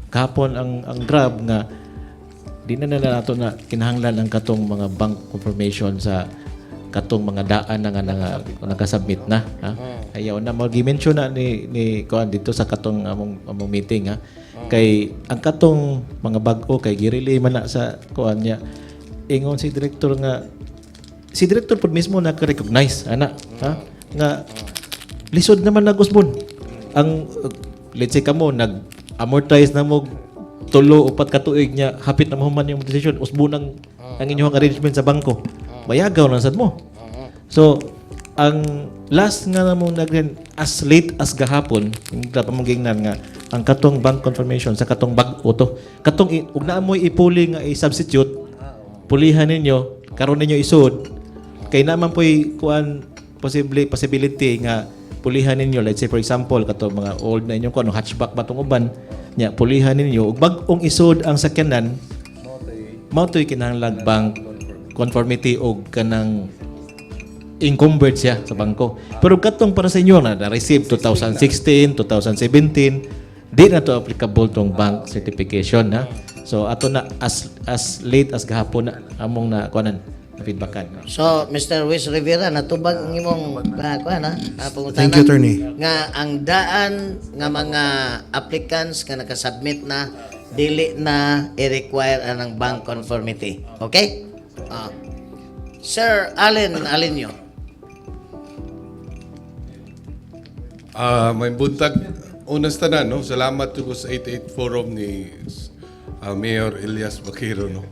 kahapon ang Grab nga di na nila nato na kinahanglan ang katong mga bank confirmation sa katong mga daan na nga nakasubmit na, ha. Ayaw na mo gi-mention na ni kuan dito sa katong among meeting, ha, kay ang katong mga bag-o kay girelay man na sa kuan niya. Ingon si director nga si director pod mismo naka-recognize ana, ha, nga lisod naman nagusbon ang let's say kamo nag amortize na mo 3 4 ka tuig niya, hapit na mahuman yung decision, usbon ang inyong arrangement sa bangko, mayagaw na sad mo. So ang last nga namo nag as late as gahapon yung dapat mong gingnan nga ang katong bank confirmation sa katong bag-o to, katong ug naa mo'y ipuli nga i-substitute, pulihan ninyo karon ninyo isud kay naman po'y kuan posible possibility nga pulihan ninyo. Let's say for example, kato mga old na inyong kuan, hatchback ba tong uban nya, pulihan ninyo ug bag-ong isod ang sakyanan, mao to'y kinahanglan bank conformity og kanang encumbered siya sa bangko. Pero katong para sa inyo na na-receive 2016, 2017, di na to applicable tong bank certification, ha. So ato na as late as gahapon na among na kuanan. Na-feedbackan. So, Mr. Wis Rivera, natubag ang imong kuan ha, pangutana. Thank you, Attorney. Nga ang daan nga mga applicants nga nakasubmit na, dili na i-require anang bank conformity. Okay? Ah. Sir Allen Alinio. Ah, may buntag unas tanan, no. Salamat ko sa 88 Forum ni Mayor Elias Baquero, no.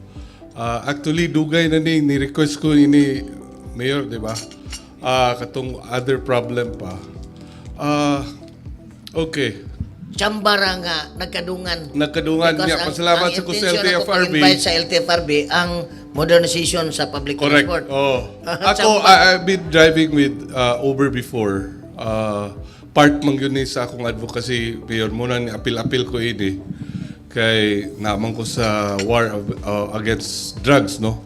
Actually dugay na ni ni-request ko ini, Mayor, di ba? Katong other problem pa. Okay. Chambara nga nagkadungan. Nagkadungan Because niya. Pasalamat ang sa ko sa intention ako LTFRB. pag-invite sa LTFRB ang modernization sa public Correct. transport. Oh. Ako, I've been driving with Uber before. Part man yun ni sa akong advocacy, Mayor. Muna ni apil-apil ko ini. Kay naman ko sa war against drugs, no?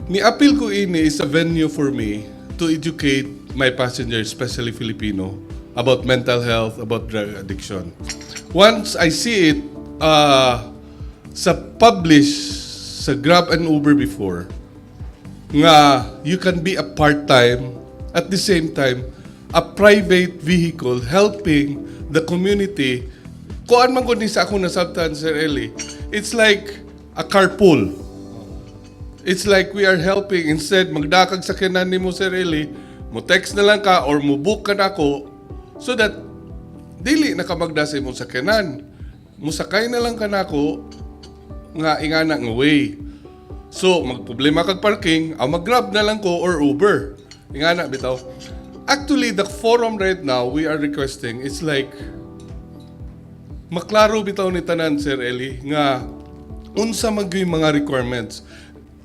Ni apil ko ini is a venue for me to educate my passengers, especially Filipino, about mental health, about drug addiction. Once I see it sa publish sa Grab and Uber before, nga you can be a part-time, at the same time a private vehicle helping the community. Kuan man gud ni sa akong nasabtan, Sir Eli, it's like a carpool. It's like we are helping. Instead magdakag sakyanan nimo, Sir Eli, mo text na lang ka or mo book ka nako so that dili na ka magda sa imong sakyanan, musakay na lang ka nako nga ingana nga way. So, magproblema kag parking, aw mag-Grab na lang ko or Uber. Ingana bitaw. Actually, the forum right now we are requesting is like maklaro bitaw ni tanan, Sir Eli, nga unsa man gyud mga requirements.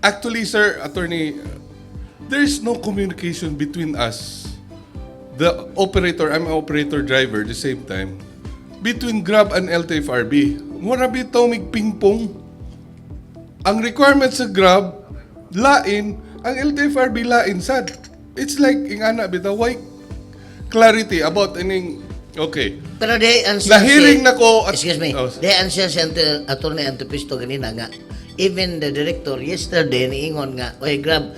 Actually, sir, attorney, there's no communication between us, the operator, I'm an operator driver at the same time, between Grab and LTFRB. Mura bitaw mig ping-pong. Ang requirement sa Grab, lain, ang LTFRB lain sad. It's like ingana bitaw, why clarity about ining, okay. Pero di answer Nahiring na ko Excuse me. Oh. Di answer si Attorney Antopisto ganina nga even the director yesterday niingon nga, "Oy Grab,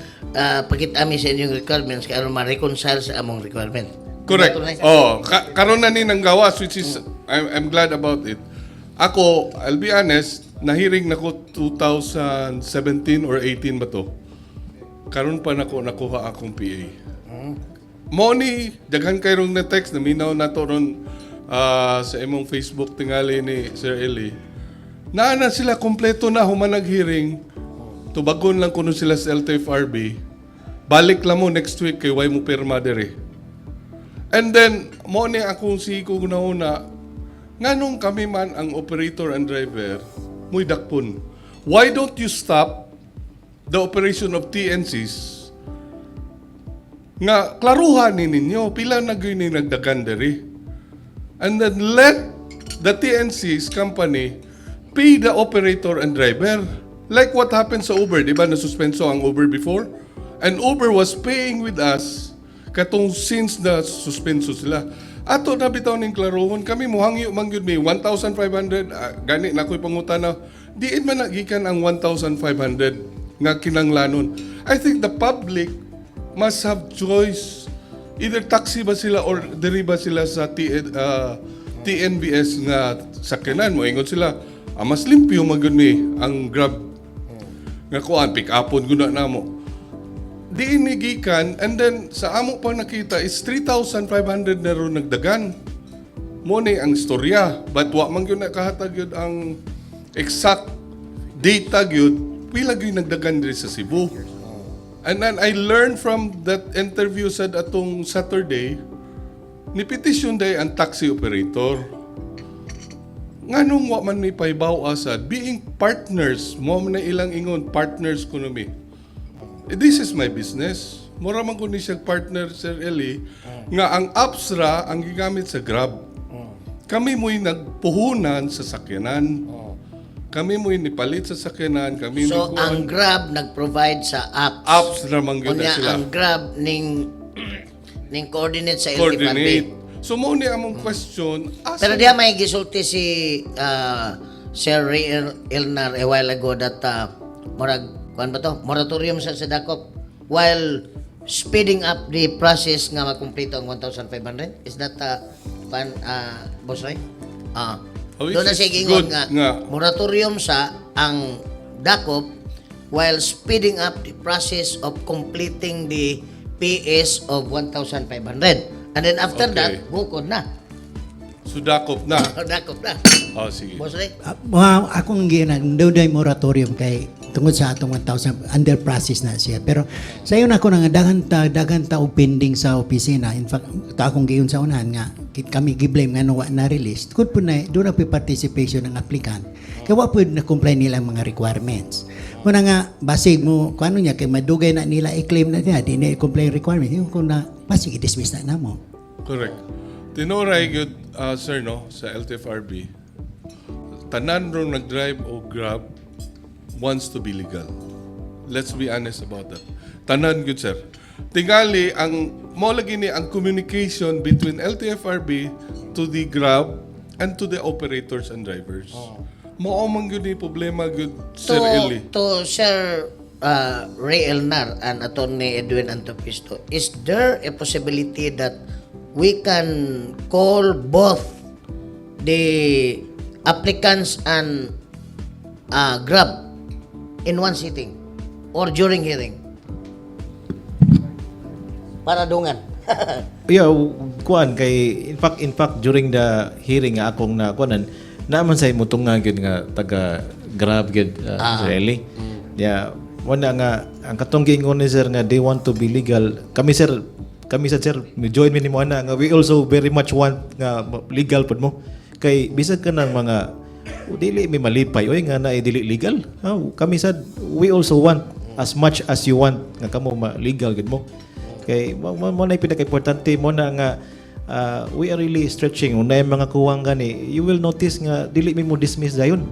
pakita mi sa inyong requirements kay aron ma-reconcile sa among requirement." Correct. Diba, Attorney? Oh, karon na ni nang gawas, which is I'm glad about it. Ako, I'll be honest, nahiring nako 2017 or 18 ba to? Karon pa nako nakuha akong PA. Mo ni daghan kay rong na text, naminaw na to ron sa imong Facebook tingali ni Sir Eli. Naa na sila kompleto na human nag-hearing. Tubagon lang kuno sila sa LTFRB. Balik lang mo next week kay way mo pirma dere. And then, mo ni akong si ko na nganong kami man ang operator and driver, muy dakpon? Why don't you stop the operation of TNCs nga klaruhan ni ninyo pila na gyud ni nagdagan diri and then let the TNCs company pay the operator and driver, like what happened sa Uber, di ba? Nasuspenso ang Uber before and Uber was paying with us katong since na suspenso sila. Ato na bitaw ning klaruhon. Kami muhangyo man gyud mi 1,500. Gani na ko'y pangutana, diin man nagikan ang 1,500 nga kinanglanon? I think the public must have choice. Either taxi ba sila or diri ba sila sa TNVS nga sakyanan. Mo ingon sila, mas limpyo man gyud mi ang Grab nga kuan, pick upon guna namo. Diin ni gikan? And then sa amo pa nakita is 3,500 na ron nagdagan. Mo ni ang istorya, but wa man gyud nakahatag gyud ang exact data gyud pila gyud nagdagan diri sa Cebu. And then I learned from that interview sa atong Saturday, ni petition day ang taxi operator. Nganong wa man ni pahibaw asad being partners mo man na ilang ingon, partners kuno mi. Eh, this is my business. Mura man ko ni siya partner, Sir Eli, nga ang apps ra ang gigamit sa Grab. Kami mo'y nagpuhunan sa sakyanan. Kami mo'y nipalit sa sakyanan. Kami So ni ang Grab nag-provide sa apps. Apps ra man gyud na Unya sila. ang Grab ning coordinate sa LTFRB. Coordinate. So mo ni among question, asa Pero diha may gisulti si Sir Ray Elnar a while ago that murag Kuan ba to? Moratorium sa Dakop while speeding up the process nga makumpleto ang 1,500. Is that kuan, Boss Ray? Ah. Oh, which Doon na is siya giingon good nga, nga. Moratorium sa ang Dakop while speeding up the process of completing the PS of 1,500. And then after that, bukod na. So dakop na. Dakop na. Oh, sige. Boss Ray? Mga akong ginan doon moratorium kay tungod sa atong 1,000, under process na siya. Pero sa ingon ako nga daghan ta og pending sa opisina. In fact, ta akong giyon sa unahan nga kami gi-blame nga wa na release. Kung po na doon na po participation ng applicant. Kay wa po na comply nila ang mga requirements. Muna nga basig mo kuano niya kay madugay na nila i-claim na niya di na i-comply ang requirement. Yung kung na basig i-dismiss na namo. Correct. Tinuray gyud, sir, no, sa LTFRB. Tanan rong nag-drive o Grab wants to be legal. Let's be honest about that. Tanan gyud, sir. Tingali ang mo lagi ni ang communication between LTFRB to the Grab and to the operators and drivers. Mao man gyud ni problema gyud, Sir Eli. To Sir Ray Elnar and Attorney Edwin Antopisto, is there a possibility that we can call both the applicants and Grab in one sitting or during hearing? Para dungan. Yeah, kuan kay in fact during the hearing nga akong na kuanan naman sa imo tunga gyud nga taga Grab gyud, Sir Eli. Yeah, mo na nga ang katong giingon ni sir nga they want to be legal. Kami sir, kami sa sir, mi join mi nimo ana nga we also very much want nga legal pud mo. Kay bisag ka ng mga dili mi malipay oy nga na dili legal. Ah, kami sad, we also want as much as you want nga kamo ma legal gid mo. Kay mo na pinaka-importante mo na nga we are really stretching una yung mga kuwang gani, you will notice nga dili mi mo dismiss dayon.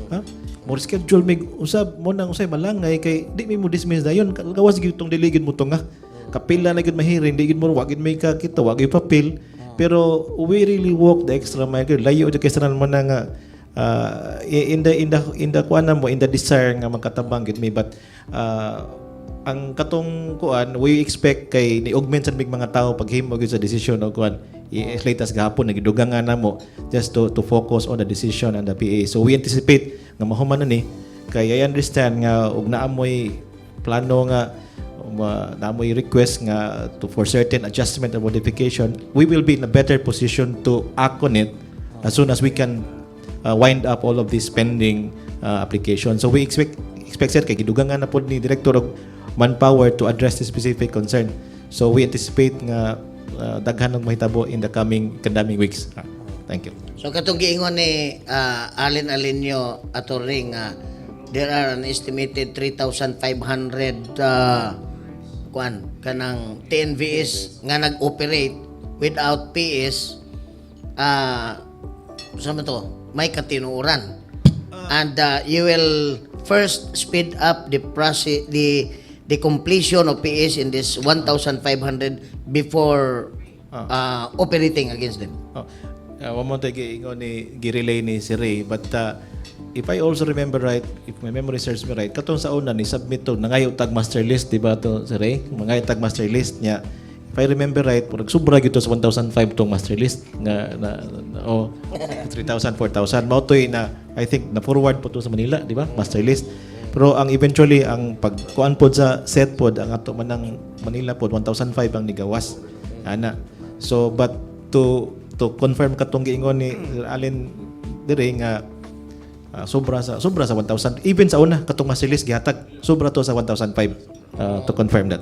Ha? Mo schedule mig usab mo nang usay malangay kay di mi mo dismiss dayon. Gawas gyud tong dili gyud mo tunga. Kapila na gyud mahiring, di gyud mo wa gyud may kakita, wa gyud papel. Pero we really walk the extra mile. Layo jud kaysa mo na nga in the kuan mo, in the desire nga magkatabang gid mi, but ang katong kuan, we expect kay ni augment sa mig mga tao paghimo gyud sa decision og kuan as late as gahapon nagidugang nga namo just to focus on the decision and the PA. So we anticipate nga mahuman na ni kay I understand nga og naamoy plano nga naamoy request nga to for certain adjustment or modification, we will be in a better position to act on it as soon as we can wind up all of these pending applications. So we expect, sir, kay gidugangan na pod ni director og manpower to address this specific concern. So we anticipate nga daghan og mahitabo in the coming kandaming weeks. Ah, thank you. So katong giingon ni Allen Alinio, attorney, nga there are an estimated 3,500 kuan kanang TNVS nga nag-operate without PS, sa man to may katinuoran and you will first speed up the process, the completion of PS in this 1,500 before operating against them. Oh, one mo tayo giingon ni gi-relay ni si Ray, but if I also remember right, if my memory serves me right, katong sa una ni submit to nangayo tag master list, di ba to si Ray? Mangayo tag master list niya. If I remember right, murag sobra gyud to sa 1,005 tong master list nga na oh, 3,000, 4,000 mao to'y na I think na forward po to sa Manila, di ba? Master list. Pero ang eventually ang pagkuan pod sa set pod ang ato manang Manila pod 1,005 ang nigawas. Ana. So but to confirm katong giingon ni Sir Allen dire nga sobra sa 1,000 even sa una katong master list gihatag sobra to sa 1,005, to confirm that.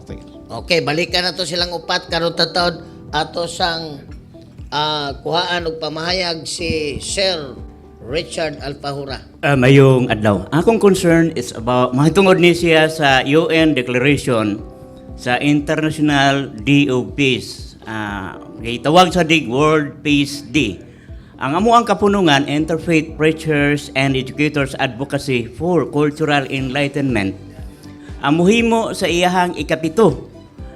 Thank you. Okay, balikan na to silang upat karon tatawd ato sang kuhaan og pamahayag si Sir Richard Alfahura. Mayong adlaw. Akong concern is about mahitungod ni siya sa UN Declaration sa International Day of Peace. Gitawag sa dig World Peace Day. Ang amo ang kapunungan, Interfaith Preachers and Educators Advocacy for Cultural Enlightenment. Ang muhimo sa iyahang ikapito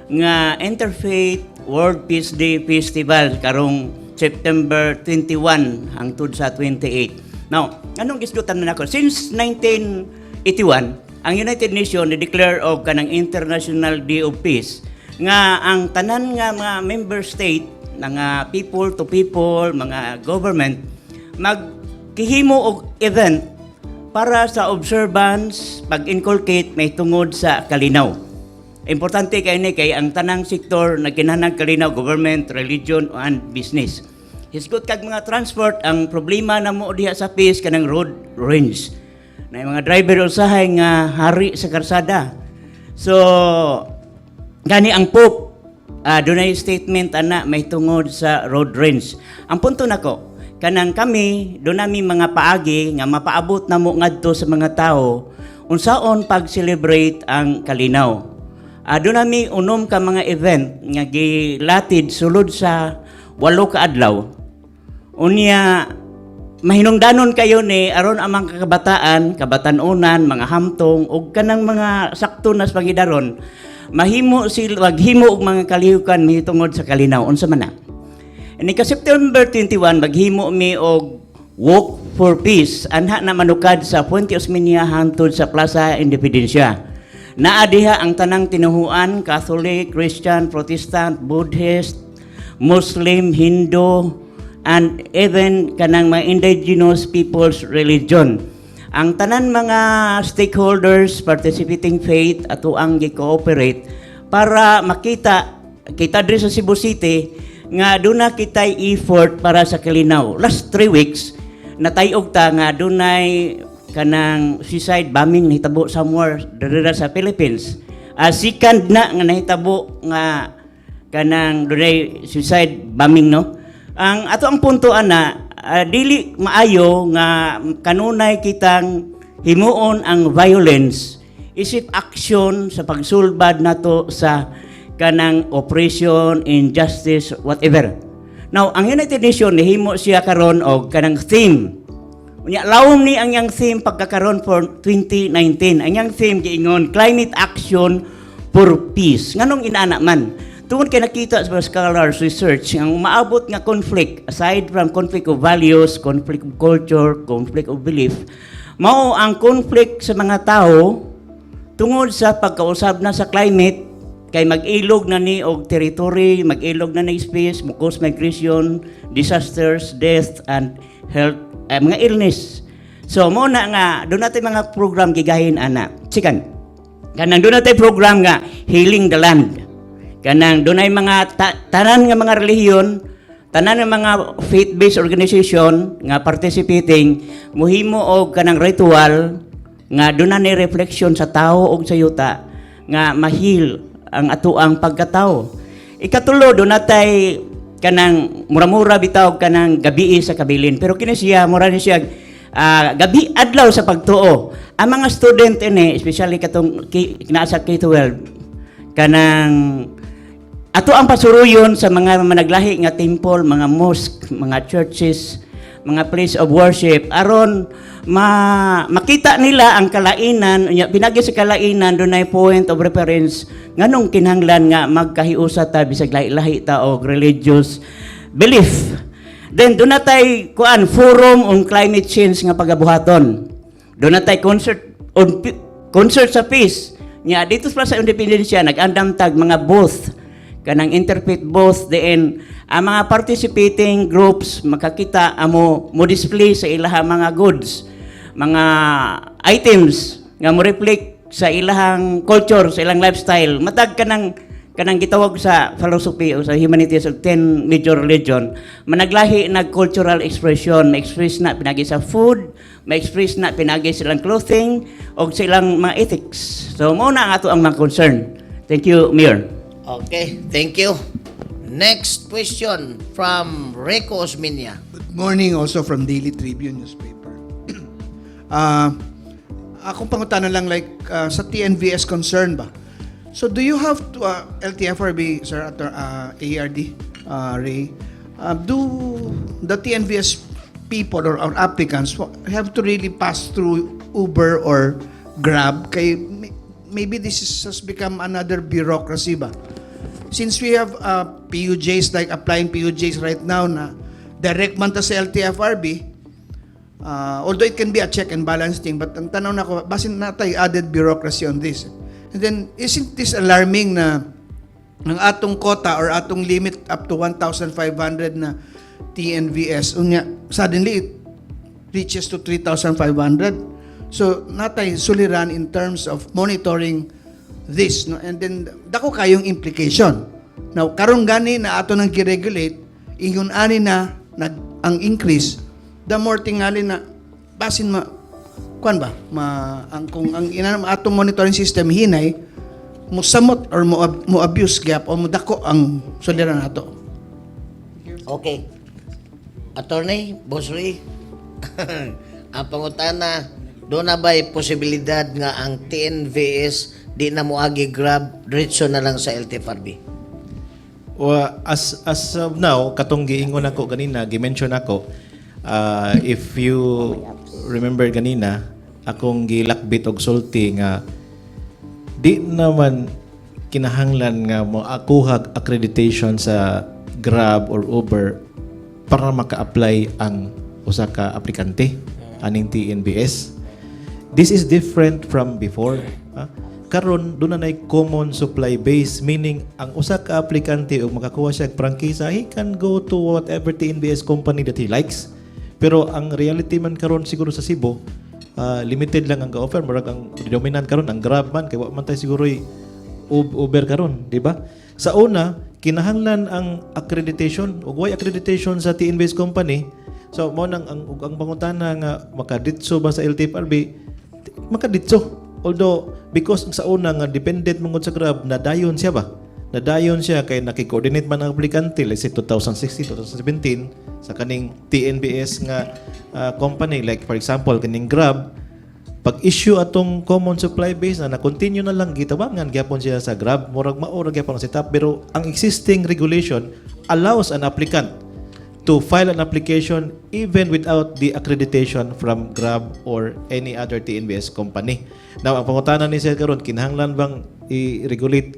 nga Interfaith World Peace Day Festival karong September 21 hangtod sa 28. Now, anong gisgutan man ako? Since 1981, Ang United Nations ni-declare og kanang International Day of Peace nga ang tanan nga mga member state, mga people to people, mga government magkihimo og event para sa observance, pag-inculcate may tungod sa kalinaw. Importante kay ni kay ang tanang sektor nagkinahanglan kalinaw: government, religion and business. Hisgot kag mga transport, ang problema na mo diha sa peace kanang road rage. Na yung mga driver usahay nga hari sa karsada. So gani ang Pope, dunay statement ana may tungod sa road rage. Ang punto nako, kanang kami doon nami mga paagi nga mapaabot namo ngadto sa mga tao unsaon pag-celebrate ang kalinaw. Doon nami unom ka mga event nga gilatid sulod sa 8 ka adlaw. Unya mahinungdanon kayo ni aron ang mga kabataan, kabatanunan, mga hamtong ug kanang mga sakto na sa pangidaron mahimo sila maghimo og mga kalihukan mahitungod sa kalinaw. Unsa man na? Ini ka September 21, maghimo mi og Walk for Peace anha na manukad sa Fuente Osmeña hangtod sa Plaza Independencia. Naa diha ang tanang tinuhuan: Catholic, Christian, Protestant, Buddhist, Muslim, Hindu, and even kanang mga indigenous people's religion. Ang tanan mga stakeholders, participating faith, ato ang gi-cooperate para makita kita diri sa Cebu City nga duna kitay effort para sa kalinaw. Last 3 weeks, natayog ta nga dunay kanang suicide bombing nahitabo somewhere diri sa Philippines. Second na nga nahitabo nga kanang dunay suicide bombing, no. Ang ato ang punto ana, dili maayo nga kanunay kitang himuon ang violence isip action sa pagsulbad nato sa kanang oppression, injustice, whatever. Now, ang United Nations nihimo siya karon og kanang theme. Unya lawom ni ang iyang theme pagkakaron for 2019. Ang iyang theme giingon "Climate Action for Peace." Nganong inana man? Tungod kay nakita sa mga scholars research ang umaabot nga conflict, aside from conflict of values, conflict of culture, conflict of belief, mao ang conflict sa mga tao tungod sa pagkausab na sa climate kay mag-ilog na ni og territory, mag-ilog na ni space, mo cause migration, disasters, death and health, mga illness. So mo na nga doon natin mga program gigahin ana. Second, kanang doon natin program nga Healing the Land. Kanang dunay mga tanan nga mga relihiyon, tanan nga mga faith-based organization nga participating muhimo og kanang ritual nga doon na ni reflection sa tao og sa yuta nga ma-heal ang atoang pagkatao. Ikatulo, doon natay kanang mura-mura bitaw kanang gabi sa kabilin. Pero kini siya mura ni siya gabi adlaw sa pagtuo. Ang mga student ini, especially katong naa sa K-12, kanang ato ang pasuruyon sa mga managlahi nga temple, mga mosque, mga churches, mga place of worship aron ma makita nila ang kalainan. Unya pinagi sa kalainan dunay point of reference nganong kinahanglan nga magkahiusa ta bisag lahi-lahi ta og religious belief. Then doon natay kuan forum on climate change nga pagabuhaton. Doon natay concert on concert sa peace. Nya dito sa Plaza Independencia nag-andam tag mga booth, kanang interfaith booth, then ang mga participating groups makakita amo mo display sa ilaha mga goods, mga items nga mo reflect sa ilahang culture, sa ilang lifestyle. Matag kanang gitawag sa philosophy o sa humanities of 10 major religion, managlahi nag cultural expression, ma-express na pinagi sa food, ma-express na pinagi sa ilang clothing o sa ilang mga ethics. So mao na ang ato ang mga concern. Thank you, Mayor. Okay, thank you. Next question from Rico Osmeña. Good morning, also from Daily Tribune newspaper. Akong pangutana lang, like sa TNVS concern ba? So do you have to LTFRB, sir, ARD, Ray, do the TNVS people or applicants have to really pass through Uber or Grab? Kay maybe this has become another bureaucracy ba? Since we have PUJs, like applying PUJs right now na direct man ta sa LTFRB, Although it can be a check and balance thing, but ang tanaw nako, basin naa tay added bureaucracy on this. And then, isn't this alarming na ang atong quota or atong limit up to 1,500 na TNVS, unya, suddenly it reaches to 3,500? So, naa tay suliran in terms of monitoring this. No? And then, dako kayong implication. Now, karon gani na ato nang gi-regulate, ingon ani na nag, ang increase, the more tingali na basin ma kuan ba ma ang kung ang ina atong monitoring system hinay mo samot or mo abuse gyud o mo dako ang suliran nato. Okay. Attorney, Boss Ray, ang pangutana, duna ba'y posibilidad nga ang TNVS di na moagi Grab, diretso na lang sa LTFRB? Well, as of now, katong giingon ako ganina, gi-mention ako, if you remember ganina, akong gilakbit og sulti nga di naman kinahanglan nga mo akuha accreditation sa Grab or Uber para maka-apply ang usa ka aplikante aning TNVS. This is different from before. Ha? Karon duna nay common supply base, meaning ang usa ka aplikante ug makakuha siya og prangkisa, he can go to whatever TNVS company that he likes. Pero ang reality man karon siguro sa Cebu, limited lang ang ga-offer, murag ang dominant karon ang Grab man kay wa man tay siguro Uber karon, di ba? Sa una, kinahanglan ang accreditation ug way accreditation sa TNVS company. So mo nang ang pangutana nga makaditso ba sa LTFRB, makaditso. Although because sa una nga dependent man gud sa Grab, nadayon siya ba? Nadayon siya kay naki-coordinate man ang aplikante, let's say 2016, 2017, sa kaning TNVS nga company, like for example kaning Grab. Pag issue atong common supply base na na-continue na lang gitabangan gyapon siya sa Grab, murag mao ra gyapon ang setup. Pero ang existing regulation allows an applicant to file an application even without the accreditation from Grab or any other TNVS company. Now, ang pangutana ni Sir karon, kinahanglan bang i-regulate,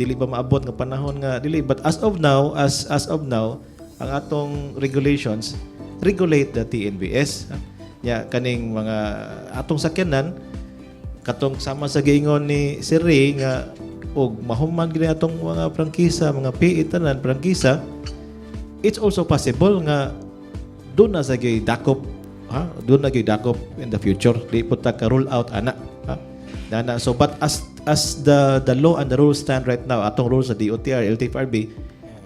dili ba maabot nga panahon nga dili? But as of now, as of now, ang atong regulations regulate the TNVS. Ya kaning mga atong sakyanan, katong sama sa giingon ni Sir Ray nga og mahuman gid atong mga prangkisa, mga PE tanan prangkisa, it's also possible nga duna sa gyud dakop, ha, duna gyud dakop in the future. Di po ta ka rule out ana, ha. Dana. So but as the law and the rules stand right now, atong rules sa DOTR, LTFRB,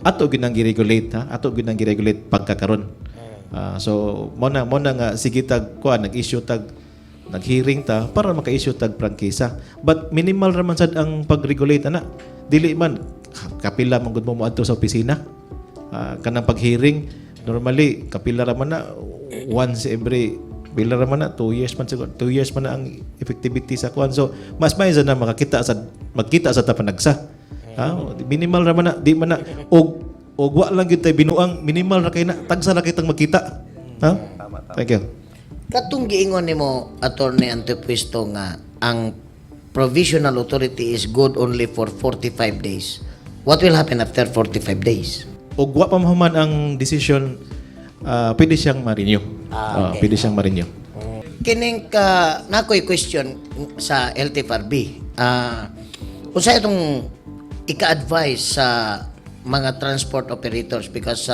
ato gyud nang gi-regulate, ha, ato gyud nang gi-regulate pagkakaron. Ah, so mo na nga sige tag kuan, nag-issue tag, nag-hearing ta para maka-issue tag prangkisa. But minimal ra man sad ang pag-regulate ana. Dili man kapila man gud mo moadto sa opisina. Ah, kanang pag-hearing normally kapila ra man na, once every pila ra man na, 2 years man siguro, 2 years man na ang effectivity sa kuan. So mas may na makakita sa magkita sa tapanagsa. Ha, minimal ra man na, di man na og og wa lang gyud tay binuang, minimal ra kay na, tagsa ra kitang magkita. Ha? Thank you. Katong giingon nimo, Attorney Antepuesto, nga ang provisional authority is good only for 45 days. What will happen after 45 days? Og wa pa mahuman ang decision, pwede siyang ma-renew. Ah, okay. Pwede siyang ma-renew. Kining ka nakoy question sa LTFRB. Unsa itong ika-advise sa mga transport operators, because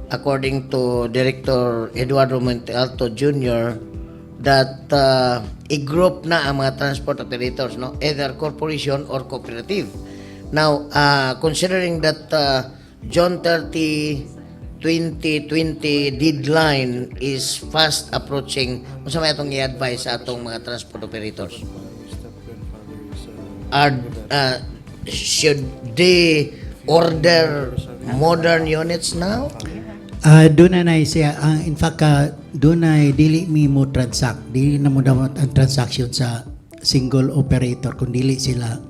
according to Director Eduardo Montealto Jr. that i-group na ang mga transport operators, no, either corporation or cooperative. Now, considering that June 30, 2020 deadline is fast approaching, unsa may atong i-advise sa atong mga transport operators? Are should they order modern units now? Ah, duna na siya, in fact, duna dili mi mo transact, dili na mo damot ang transaction sa single operator kung dili sila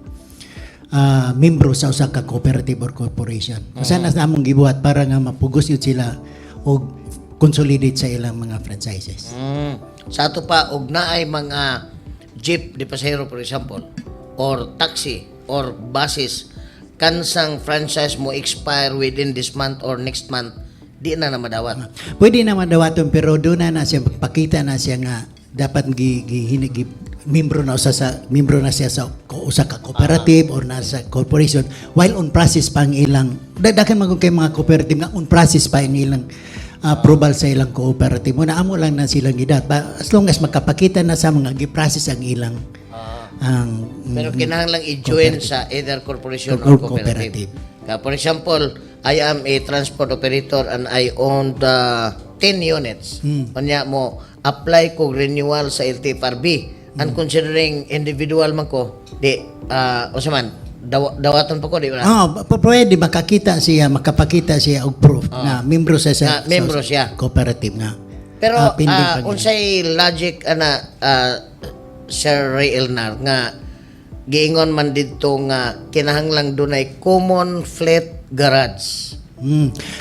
membro sa usa ka cooperative or corporation. Usa na sa among gibuhat para nga mapugos yun sila og consolidate sa ilang mga franchises. Sa ato pa, og naay mga jeep de pasahero, for example, or taxi or buses kansang franchise mo expire within this month or next month. Di na na madawat. Pwede naman dawaton, pero doon na na siya magpakita na siya nga dapat gi membro na usa sa membro na siya sa usa ka cooperative or nasa corporation while on process pa ang ilang daghan man kay mga cooperative nga on process pa ang ilang approval sa ilang cooperative mo na amo lang na silang gidat. As long as makapakita na sa mga gi-process ang ilang ang Pero kinahanglan i-join sa either corporation or Or cooperative. cooperative. Ka, for example, I am a transport operator and I own the 10 units. Unya mo apply ko renewal sa LTFRB. And considering individual man ko, di unsa man dawaton pa ko, di ba? Ah, pwede makakita siya, makapakita siya og proof na membro siya sa Na membro sa siya. cooperative nga. Pero Pending pa niya. Unsay logic ana, Sir Ray Elnar, nga giingon man didto nga kinahanglang dunay common fleet garage?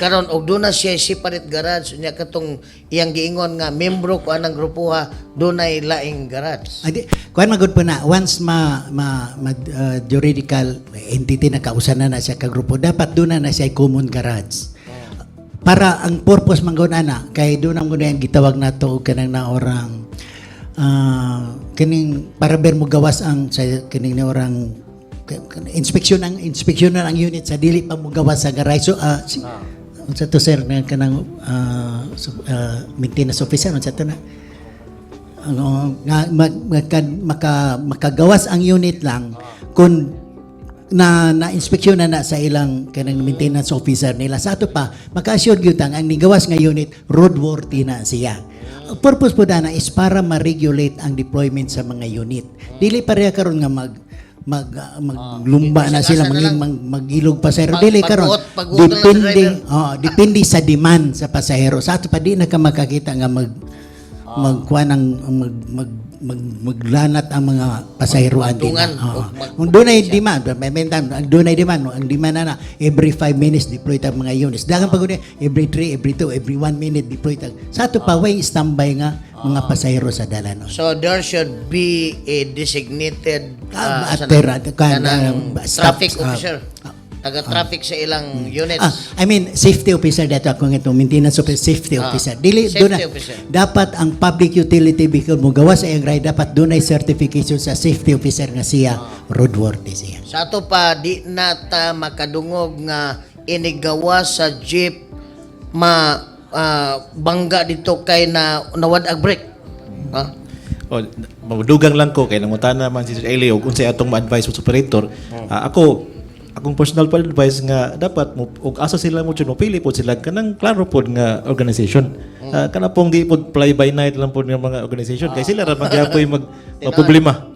Karon og duna siya separate garage, unya katong iyang giingon nga membro ko anang grupoha dunay laing garage. Adi, kuan magud po na once ma ma, ma juridical entity na kausa na na siya ka grupo, dapat doon na na siya common garage. Para ang purpose man gud ana kay doon ang gud ang gitawag nato og kanang naorang kining para ber mo gawas ang sa kining naorang inspeksyon ang inspeksyon na ang unit sa dili pa mo gawas sa garage. So unsa to, sir, na kanang maintenance officer, unsa to na ano nga makagawas ang unit lang kung na na inspeksyon na na sa ilang kanang maintenance officer nila. Sa ato pa maka-assure gyud ang ang nigawas nga unit roadworthy na siya. Ang purpose po dana is para ma-regulate ang deployment sa mga unit. Dili pareha karon nga mag mag maglumba na Bisag sila asa na maging lang. magilog pasahero. Dili karon Pag-uot na lang sa depende driver. oh, depende sa demand sa pasahero. Sa ato pa di na ka makakita nga mag magkuan ang mag, mag, mag, maglanat ang mga pasahero andi Magtungan na. Oo. o Kung doon ay demand, may time, ang doon ay demand, ang demand na na, every 5 minutes deploy tag mga units. Dagan pag every 3, every 2, every 1 minute deploy tag. Sa ato pa way standby nga mga pasahero sa dalanon. So there should be a designated kanang traffic stops, officer. Taga-traffic sa ilang units. Ah, I mean, safety officer dito ako nga ito, maintenance officer, safety officer. Dili, safety doon na, officer. dapat ang public utility vehicle mo gawas sa iyang ride, dapat doon ay certification sa safety officer nga siya, roadworthy siya. Sa ato pa di na ta makadungog nga inigawa sa jeep ma bangga dito kay na nawad ag brake. Ha? O, madugang lang ko kay nangutana man si Sir Eli og unsay atong ma-advise sa operator. Ako akong personal pa advice nga dapat mo og asa sila mo mo pili pod sila kanang klaro pod nga organization. Kana pong di pod fly by night lang pod nga mga organization kay sila ra magyapoy mag problema.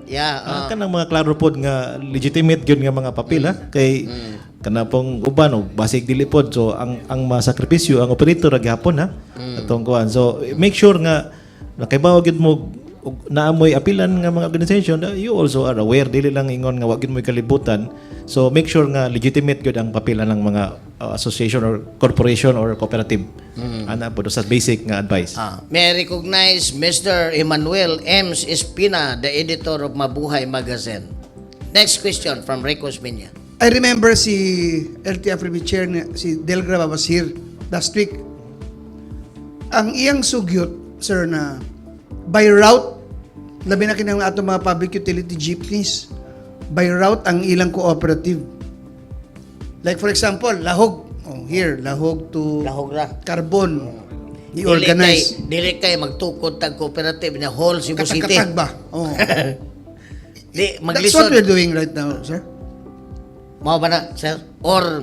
Kanang mga klaro pod nga legitimate gyud nga mga papel ha kay kana pong uban og basig dili pod, so ang masakripisyo ang operator ra gihapon ha atong kuan. So make sure nga nakaibaw gyud mo og naamoy apilan nga mga organization, you also are aware, dili lang ingon nga wa gyud mo'y kalibutan. So make sure nga legitimate gyud ang papilan ng mga association or corporation or cooperative. Ana po sa basic nga advice. May I recognize Mr. Emmanuel M. Espina, the editor of Mabuhay Magazine. Next question from Rico Osmeña. I remember si LTFRB chair na, si Delgra was here last week. Ang iyang sugyot, sir, na by route, labi na kinang atong mga public utility jeepneys, by route ang ilang cooperative. Like for example, Lahog. Oh, here, Lahog to Lahog ra. Carbon. Dili I-organize. kay, dili kay magtukod tag cooperative na whole Cebu City. Katag-katag ba? Oh. Di That's what maglisod. we're doing right now, sir. Mao ba na, sir? Or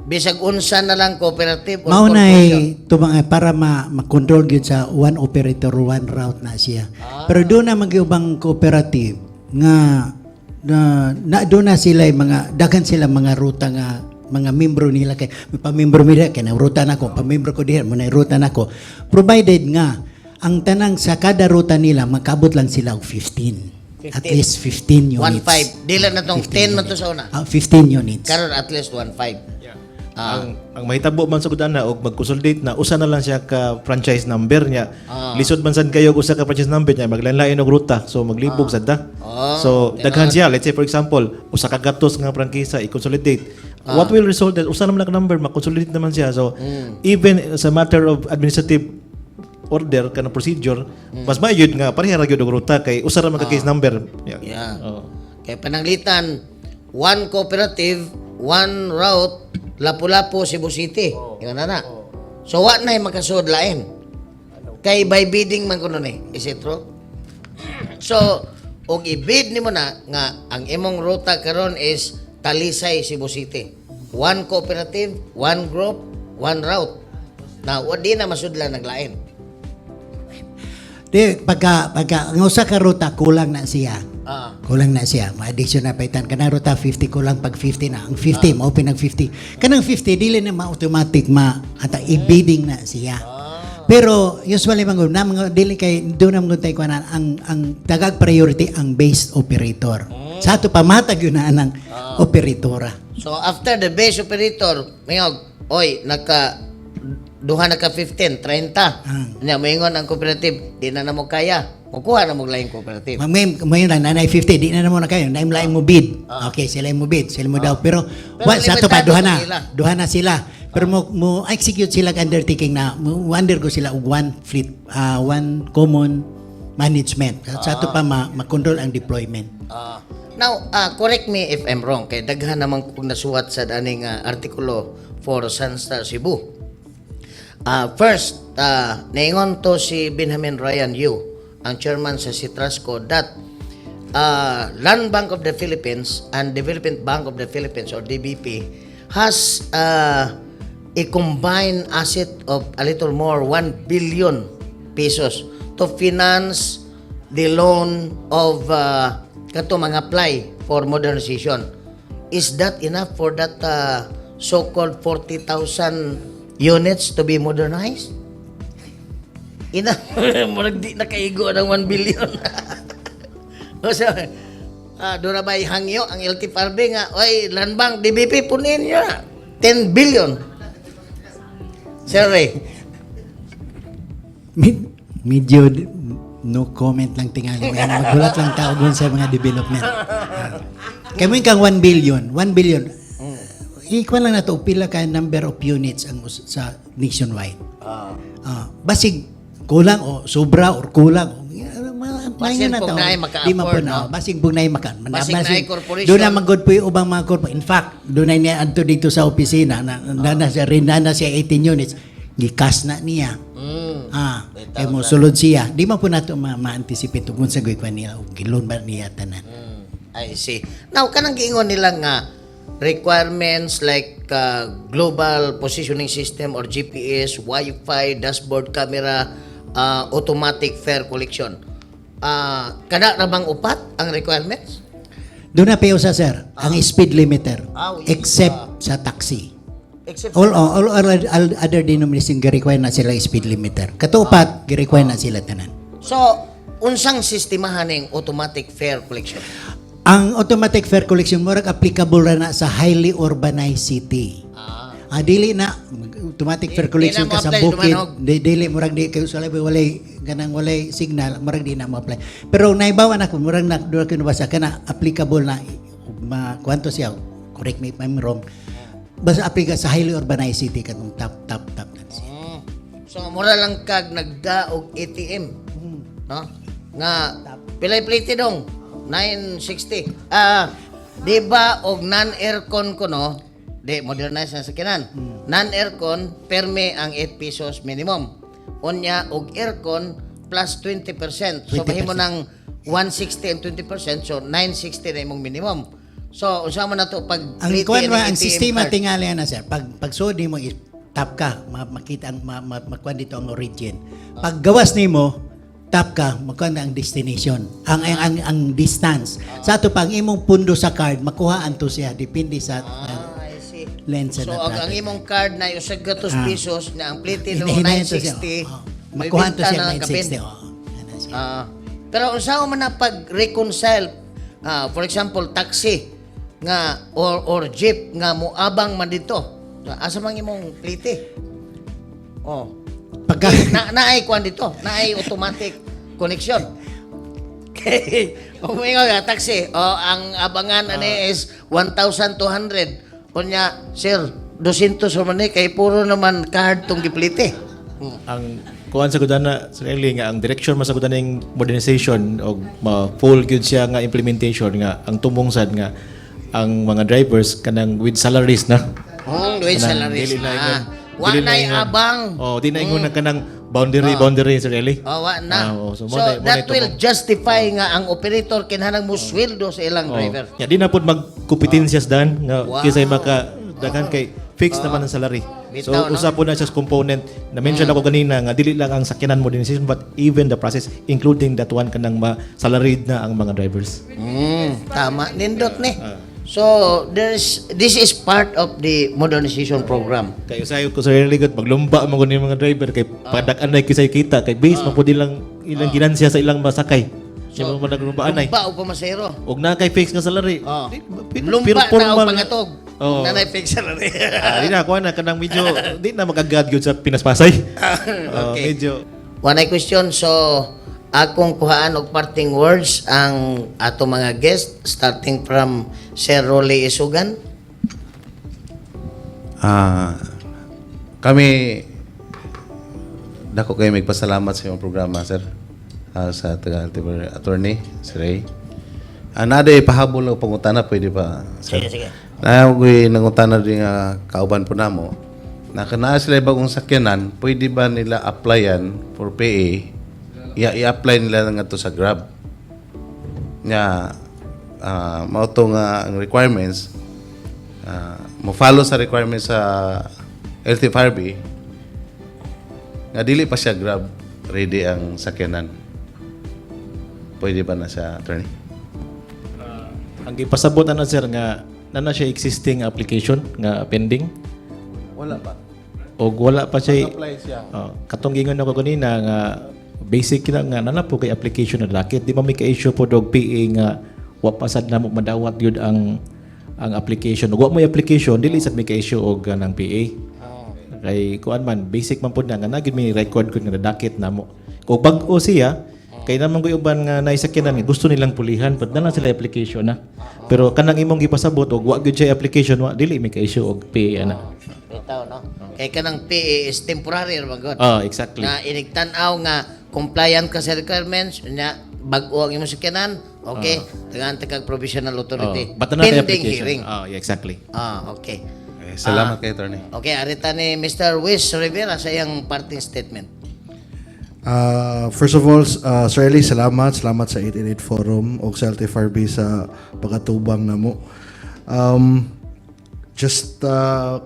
bisag unsa na lang cooperative or Mao na corporation? tumang para ma ma-control gyud sa one operator one route na siya. Pero doon na mag-ubang cooperative nga na, na doon na sila yung mga daghan sila mga ruta nga mga membro nila kay may pamembro nila kay na ruta nako, pamembro ko diha mo na ruta nako, provided nga ang tanang sa kada ruta nila makabot lang sila og 15, at 15. least 15 units. 1.5. Dili na tong 10 man to sa una. Ah, 15 units. Karon at least 1.5. Ang mahitabo man sa ana og mag-consolidate na, usa na lang siya ka franchise number niya. Lisod man sad kayo og usa ka franchise number niya, maglain-lain og ruta. So maglibog sad ta. So daghan siya. Let's say, for example, usa ka gatos nga prangkisa i-consolidate. What will result that usa naman lang ka number, ma-consolidate naman siya. So even sa matter of administrative order kana procedure, mas maayo nga pareha ra gyud og ruta kay usa ra man ka case number. Yeah. Yeah. Kay pananglitan, one cooperative, one route, Lapu-Lapu, Cebu City. Ingon na na. So wa na makasud lain. Kay by bidding man kuno ni. Is it true? So, og i-bid nimo na nga ang imong ruta karon is Talisay, Cebu City. One cooperative, one group, one route. Now, wa di na masudlan naglain. Di pagka ang usa ka ruta, kulang na siya. Kulang na siya. Ma-addition na paitan. Kanang ruta 50, kulang pag 50 na. Ang 50, ma-open ang 50. Kanang 50 dili na ma-automatic ma ata i-bidding na siya. Pero usually man gud na mga dili kay do na mga tay kuan ang tagag priority ang base operator. Sa ato pa matag yun na anang operatora. So after the base operator, mayog, oy, naka duha na ka 15, 30. Nya moingon ang cooperative, di na namo kaya. Mukuha na mo laing cooperative. May may na nanay 50, di na namo na kayo. Naim laing mo bid. Okay, sila mo bid, sila mo daw. Pero, Pero wa, sa ato pa limitado duha na. sa ila. Duha na sila. Pero mo execute sila ang undertaking na mo undergo sila og one fleet, one common management. Sa ato pa ma-control ang deployment. Now, correct me if I'm wrong, kay daghan naman kong nasuwat sa aning artikulo for Sunstar Cebu. First, naingon to si Benjamin Ryan Yu, ang chairman sa Citrasco, that Land Bank of the Philippines and Development Bank of the Philippines or DBP has a combined asset of a little more 1 billion pesos to finance the loan of kato mga apply for modernization. Is that enough for that so-called 40,000 units to be modernized? Ina, murag di nakaigo ng 1 billion. O so, doon na ba hangyo ang LTFRB nga, oy, Land Bank, DBP, punin nyo na. 10 billion. Sir Ray, Medyo no comment lang tingali. Magulat lang tao dun sa mga development. Kaya mo yung kang 1 billion, 1 billion. Ikuan lang nato pila ka number of units ang sa nationwide. Basig kulang o sobra or kulang. Basin na kung to. naay Di man po maka-afford, na. no? Basig kung naay maka. Basig naay corporation. Doon na magod po yung ubang mga corporation. In fact, doon na niya adto dito sa opisina na siya rin na siya 18 units. Gikas na niya. Kay mo sulod siya. Di man po nato ma-anticipate kung sa gawin nila o gilon ba niya tanan. I see. Now, kanang giingon nila nga requirements like global positioning system or GPS, Wi-Fi, dashboard camera, automatic fare collection. Kada na bang upat ang requirements? Doon na pa usa, sir, ang speed limiter Ah, yes. except sa taxi. Except All other denomination gi-require na sila speed limiter. Katupat gi-require na sila tanan. So, unsang sistemahan ning automatic fare collection? Ang automatic fare collection murag applicable ra na sa highly urbanized city. Dili na automatic fare Di collection na ka sa mo-apply, bukid, dumanog. di, dili murag di kayo sa walay ganang walay signal, murag di na mo apply. Pero naibaw na ko murag na doon ko nabasa kana applicable na ma kwanto siya, correct me if I'm wrong. Basta applika sa highly urbanized city katong tap tap tap na siya. So, mura lang kag nagda og ATM. No? Nga pilay plate dong 960. Di ba og non-aircon ko, no? Di modernize na sakyanan. Non-aircon perme ang 8 pesos minimum. Unya og aircon plus 20%. So 20%. mahimo ng 160 and 20%, so 960 na imong minimum. So unsa man na to pag Ang plate kuan ng ba ang ATM sistema card? tingali na, sir. Pag pagsuod nimo is tap ka, makita ang makuan dito ang origin. Pag gawas nimo, tap ka, makuha na ang destination. Ang distance. Sa ato pang imong pundo sa card, makuha anto siya depende sa I see. lens So na ang traffic. imong card na usag gatos pesos na ang plate no Hinahin to siya, 960. oh. Makuha anto Mabenta siya na ang kapin. 960. Oh. Ano siya. Pero unsa man na pag-reconcile, for example, taxi nga or jeep nga moabang man dito. So, asa man imong plite? Oh. Pagka Na naay kuan dito, naay automatic connection. Okay. Kung moingon ka taxi, oh, ang abangan ani is 1,200. Unya, sir, 200 man ni kay puro naman card tong giplite. Ang kuan sa gudana sa Eli nga ang direction man sa gudaning modernization og ma full gyud siya nga implementation nga ang tumong sad nga ang mga drivers kanang with salaries na. With Kanang salaries dili na na. ingon Wa dili na na'y ingon. abang. Oh, di na ingon na kanang boundary boundary, Sir Eli. Oh, wa na. Ah, oh, So, so, mo that na will tumong. justify nga ang operator kinahanglan mo sweldo sa ilang driver. Ya, di na pud magkompetensya dan nga kinsay maka daghan kay fixed naman ang salary. So Bitaw, no? usa po na siya sa component na mention ako kanina nga dili lang ang sakyanan modernization but even the process, including that one, kanang ma-salaried na ang mga drivers. Tama, nindot ni. So, this is part of the modernization program. Kay usahay ko sa really good maglumba mo gud mga driver kay padak-an na kisay kita kay base man pud ilang ilang ginansya sa ilang masakay. So, mo naglumba anay. Lumba o pamasero. Og na kay fix nga salary. Oh. Pero Lumba na o formal pangatog. Oo. Na fix salary. Ah, di na kuha na kanang medyo di na magagad gyud sa Pinaspasay. Oh, Okay. medyo One question, so akong kuhaan og parting words ang ato mga guest, starting from Sir Rolly Isugan. Ah, kami dako kayo magpasalamat sa imong programa, sir. Ah, sa taga attorney, Sir Ray. Ah, nada pahabol og pangutana, pwede pa, sir? Sige, sige. Na ko'y nangutana din nga kauban po namo. Na kanaa sila bagong sakyanan, pwede ba nila applyan for PA? I-apply nila nga to sa Grab. Nga mao to nga ang requirements, mo follow sa requirements sa LTFRB nga dili pa siya Grab ready ang sakyanan. Pwede ba na siya, attorney? Ang gipasabot ana, sir, nga nana siya existing application nga pending Wala pa. og wala pa siya. Apply siya. Oh, katong gingon ako kanina nga basic na nga nana po kay application na dakit di ba may ka-issue po og PA nga wa pa sad namo madawat gyud ang application ug wa mo application, dili sad may ka-issue og ng PA kay kuan man, basic man pud na nga na gyud may record gud nga nadakit namo. Kung bag-o siya kay naman koy uban nga naisakyanan nga gusto nilang pulihan but na lang sila application na, pero kanang imong gipasabot og wa gyud siya application, wa dili may ka-issue og PA ana. Bitaw, no? Kay kanang PA is temporary ra man gud. Ah, exactly. Na inigtan-aw nga compliant ka sa requirements, nya bag-o ang imong sakyanan, okay, tagaan ta kag provisional authority. Oh, but na pending application. hearing. Oh, yeah, exactly. Ah, okay. Eh, salamat kay attorney. Okay, arita ni Mr. Wiz Rivera sa iyang parting statement. First of all, Sir Eli, salamat. Salamat sa 888 Forum o sa LTFRB sa pag-atubang namo. Just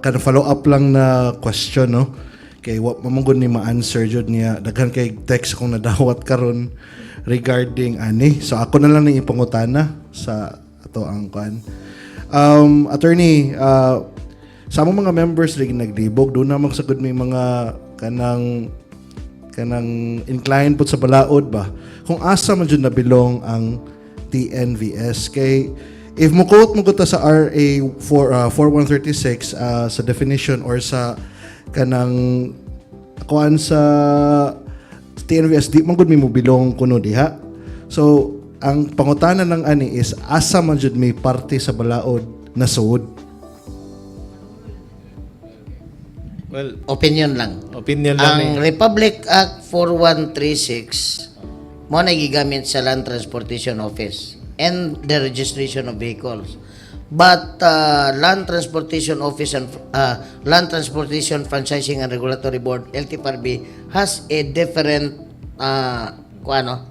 kind of follow up lang na question, no? Kay wa man gud ni ma-answer jud niya. Daghan kay text akong nadawat karon regarding ani. So ako na lang ning ipangutana sa ato ang kuan. Attorney, sa among mga members rin naglibog, doon na magsagod may mga kanang kanang inclined pud sa balaod ba kung asa man jud nabilong ang TNVS, kay if mo quote mo ta sa RA 4 4136 sa definition or sa kanang kuan sa TNVS, di man gud mi mo bilong kuno diha. So ang pangutana ng ani is asa man jud may parte sa balaod na suod? Well, Opinion lang. Opinion lang Ang eh. Republic Act 4136 mo na gigamit sa Land Transportation Office and the registration of vehicles. But Land Transportation Office and Land Transportation Franchising and Regulatory Board, LTFRB, has a different kuano,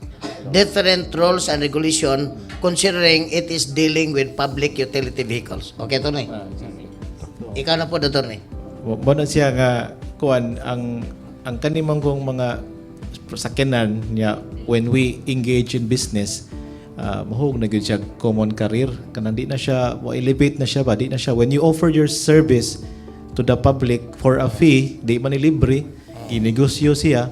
different rules and regulation considering it is dealing with public utility vehicles. Okay, Tony? Ikaw na po, Attorney. Mo na siya nga kuan ang kanimang kong mga sakyanan niya when we engage in business, mahug na gyud siya common carrier, kanang di na siya mo elevate na siya ba, di na siya. When you offer your service to the public for a fee, di man ni libre, ginegosyo siya.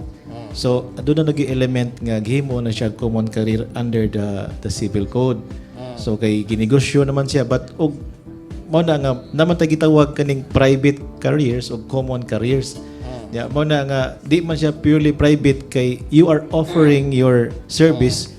So doon na nag element nga gihimo na siya common carrier under the civil code. So kay ginegosyo naman siya, but og Mao na nga naman ta gitawag kaning private carriers o common carriers. Ya, mao na nga di man siya purely private kay you are offering your service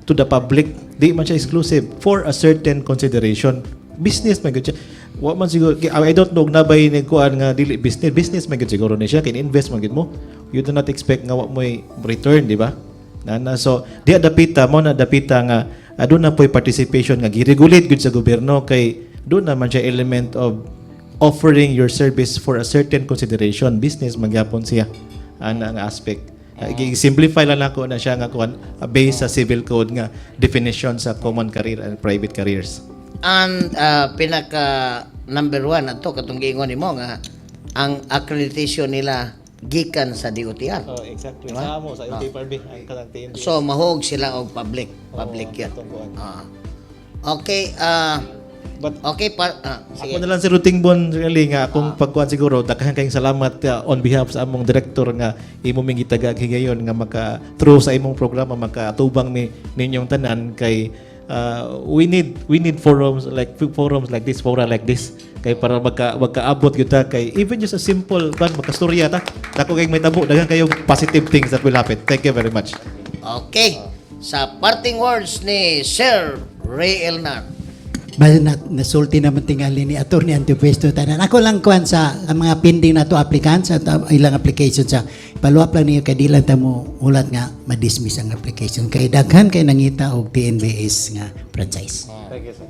to the public. Di man siya exclusive for a certain consideration. Business man gud siya. Wa man siguro, I don't know na bay ni kuan nga dili business, business man gud siguro ni siya, kay invest man gud mo. You do not expect nga wa mo'y return, di ba? Na, na so di dapita mo na dapita nga aduna po'y participation nga giregulate gud sa gobyerno kay doon naman siya element of offering your service for a certain consideration. Business magyapon siya ana nga aspect. Simplify lang nako na siya nga kuan based sa civil code nga definition sa common carrier and private carriers. And pinaka number one ato katong giingon nimo nga ang accreditation nila gikan sa DOTR. Oh, exactly. Sa amo sa LTFRB ang kanang TNVS. So mahog sila og public, public Oo, yun. atong kuan. Ah. Okay, But okay pa sige. ako na lang si Ruting Bon really nga akong pagkuan siguro, daghan kayong salamat on behalf sa among director nga imo ming gitagag higayon nga maka through sa imong programa makatubang mi ninyong tanan kay we need forums like this, fora like this, kay para magkaabot gyud ta kay even just a simple kan makastorya ta, dako kay may tabo, daghan kayo positive things that will happen. Thank you very much. Okay. Sa parting words ni Sir Ray Elnar. Basta na, nasulti naman tingali ni Attorney Antipuesto tanan. Ako lang kuan sa ang mga pending na to applicants at ilang application sa follow up lang niyo kay di lang ta mo hulat nga ma-dismiss ang application kay daghan kay nangita og TNVS nga franchise. Thank you, sir.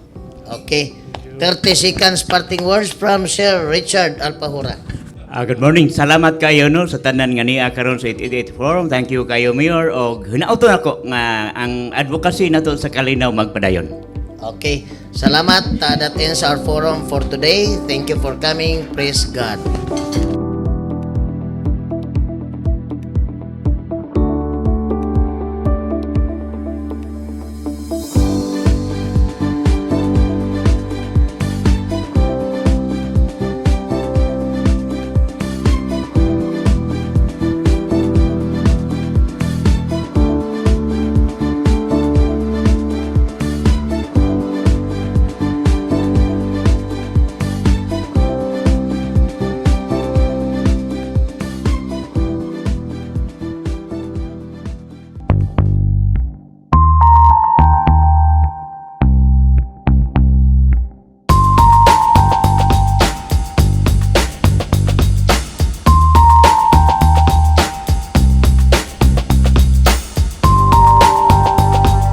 Okay. 30 seconds parting words from Sir Richard Alpahura. Ah, good morning. Salamat kayo no sa tanan nga niya karon sa 888 Forum. Thank you kayo, Mayor, og hinauton ako nga ang advocacy nato sa Kalinaw magpadayon. Okay. Salamat. That ends our forum for today. Thank you for coming. Praise God.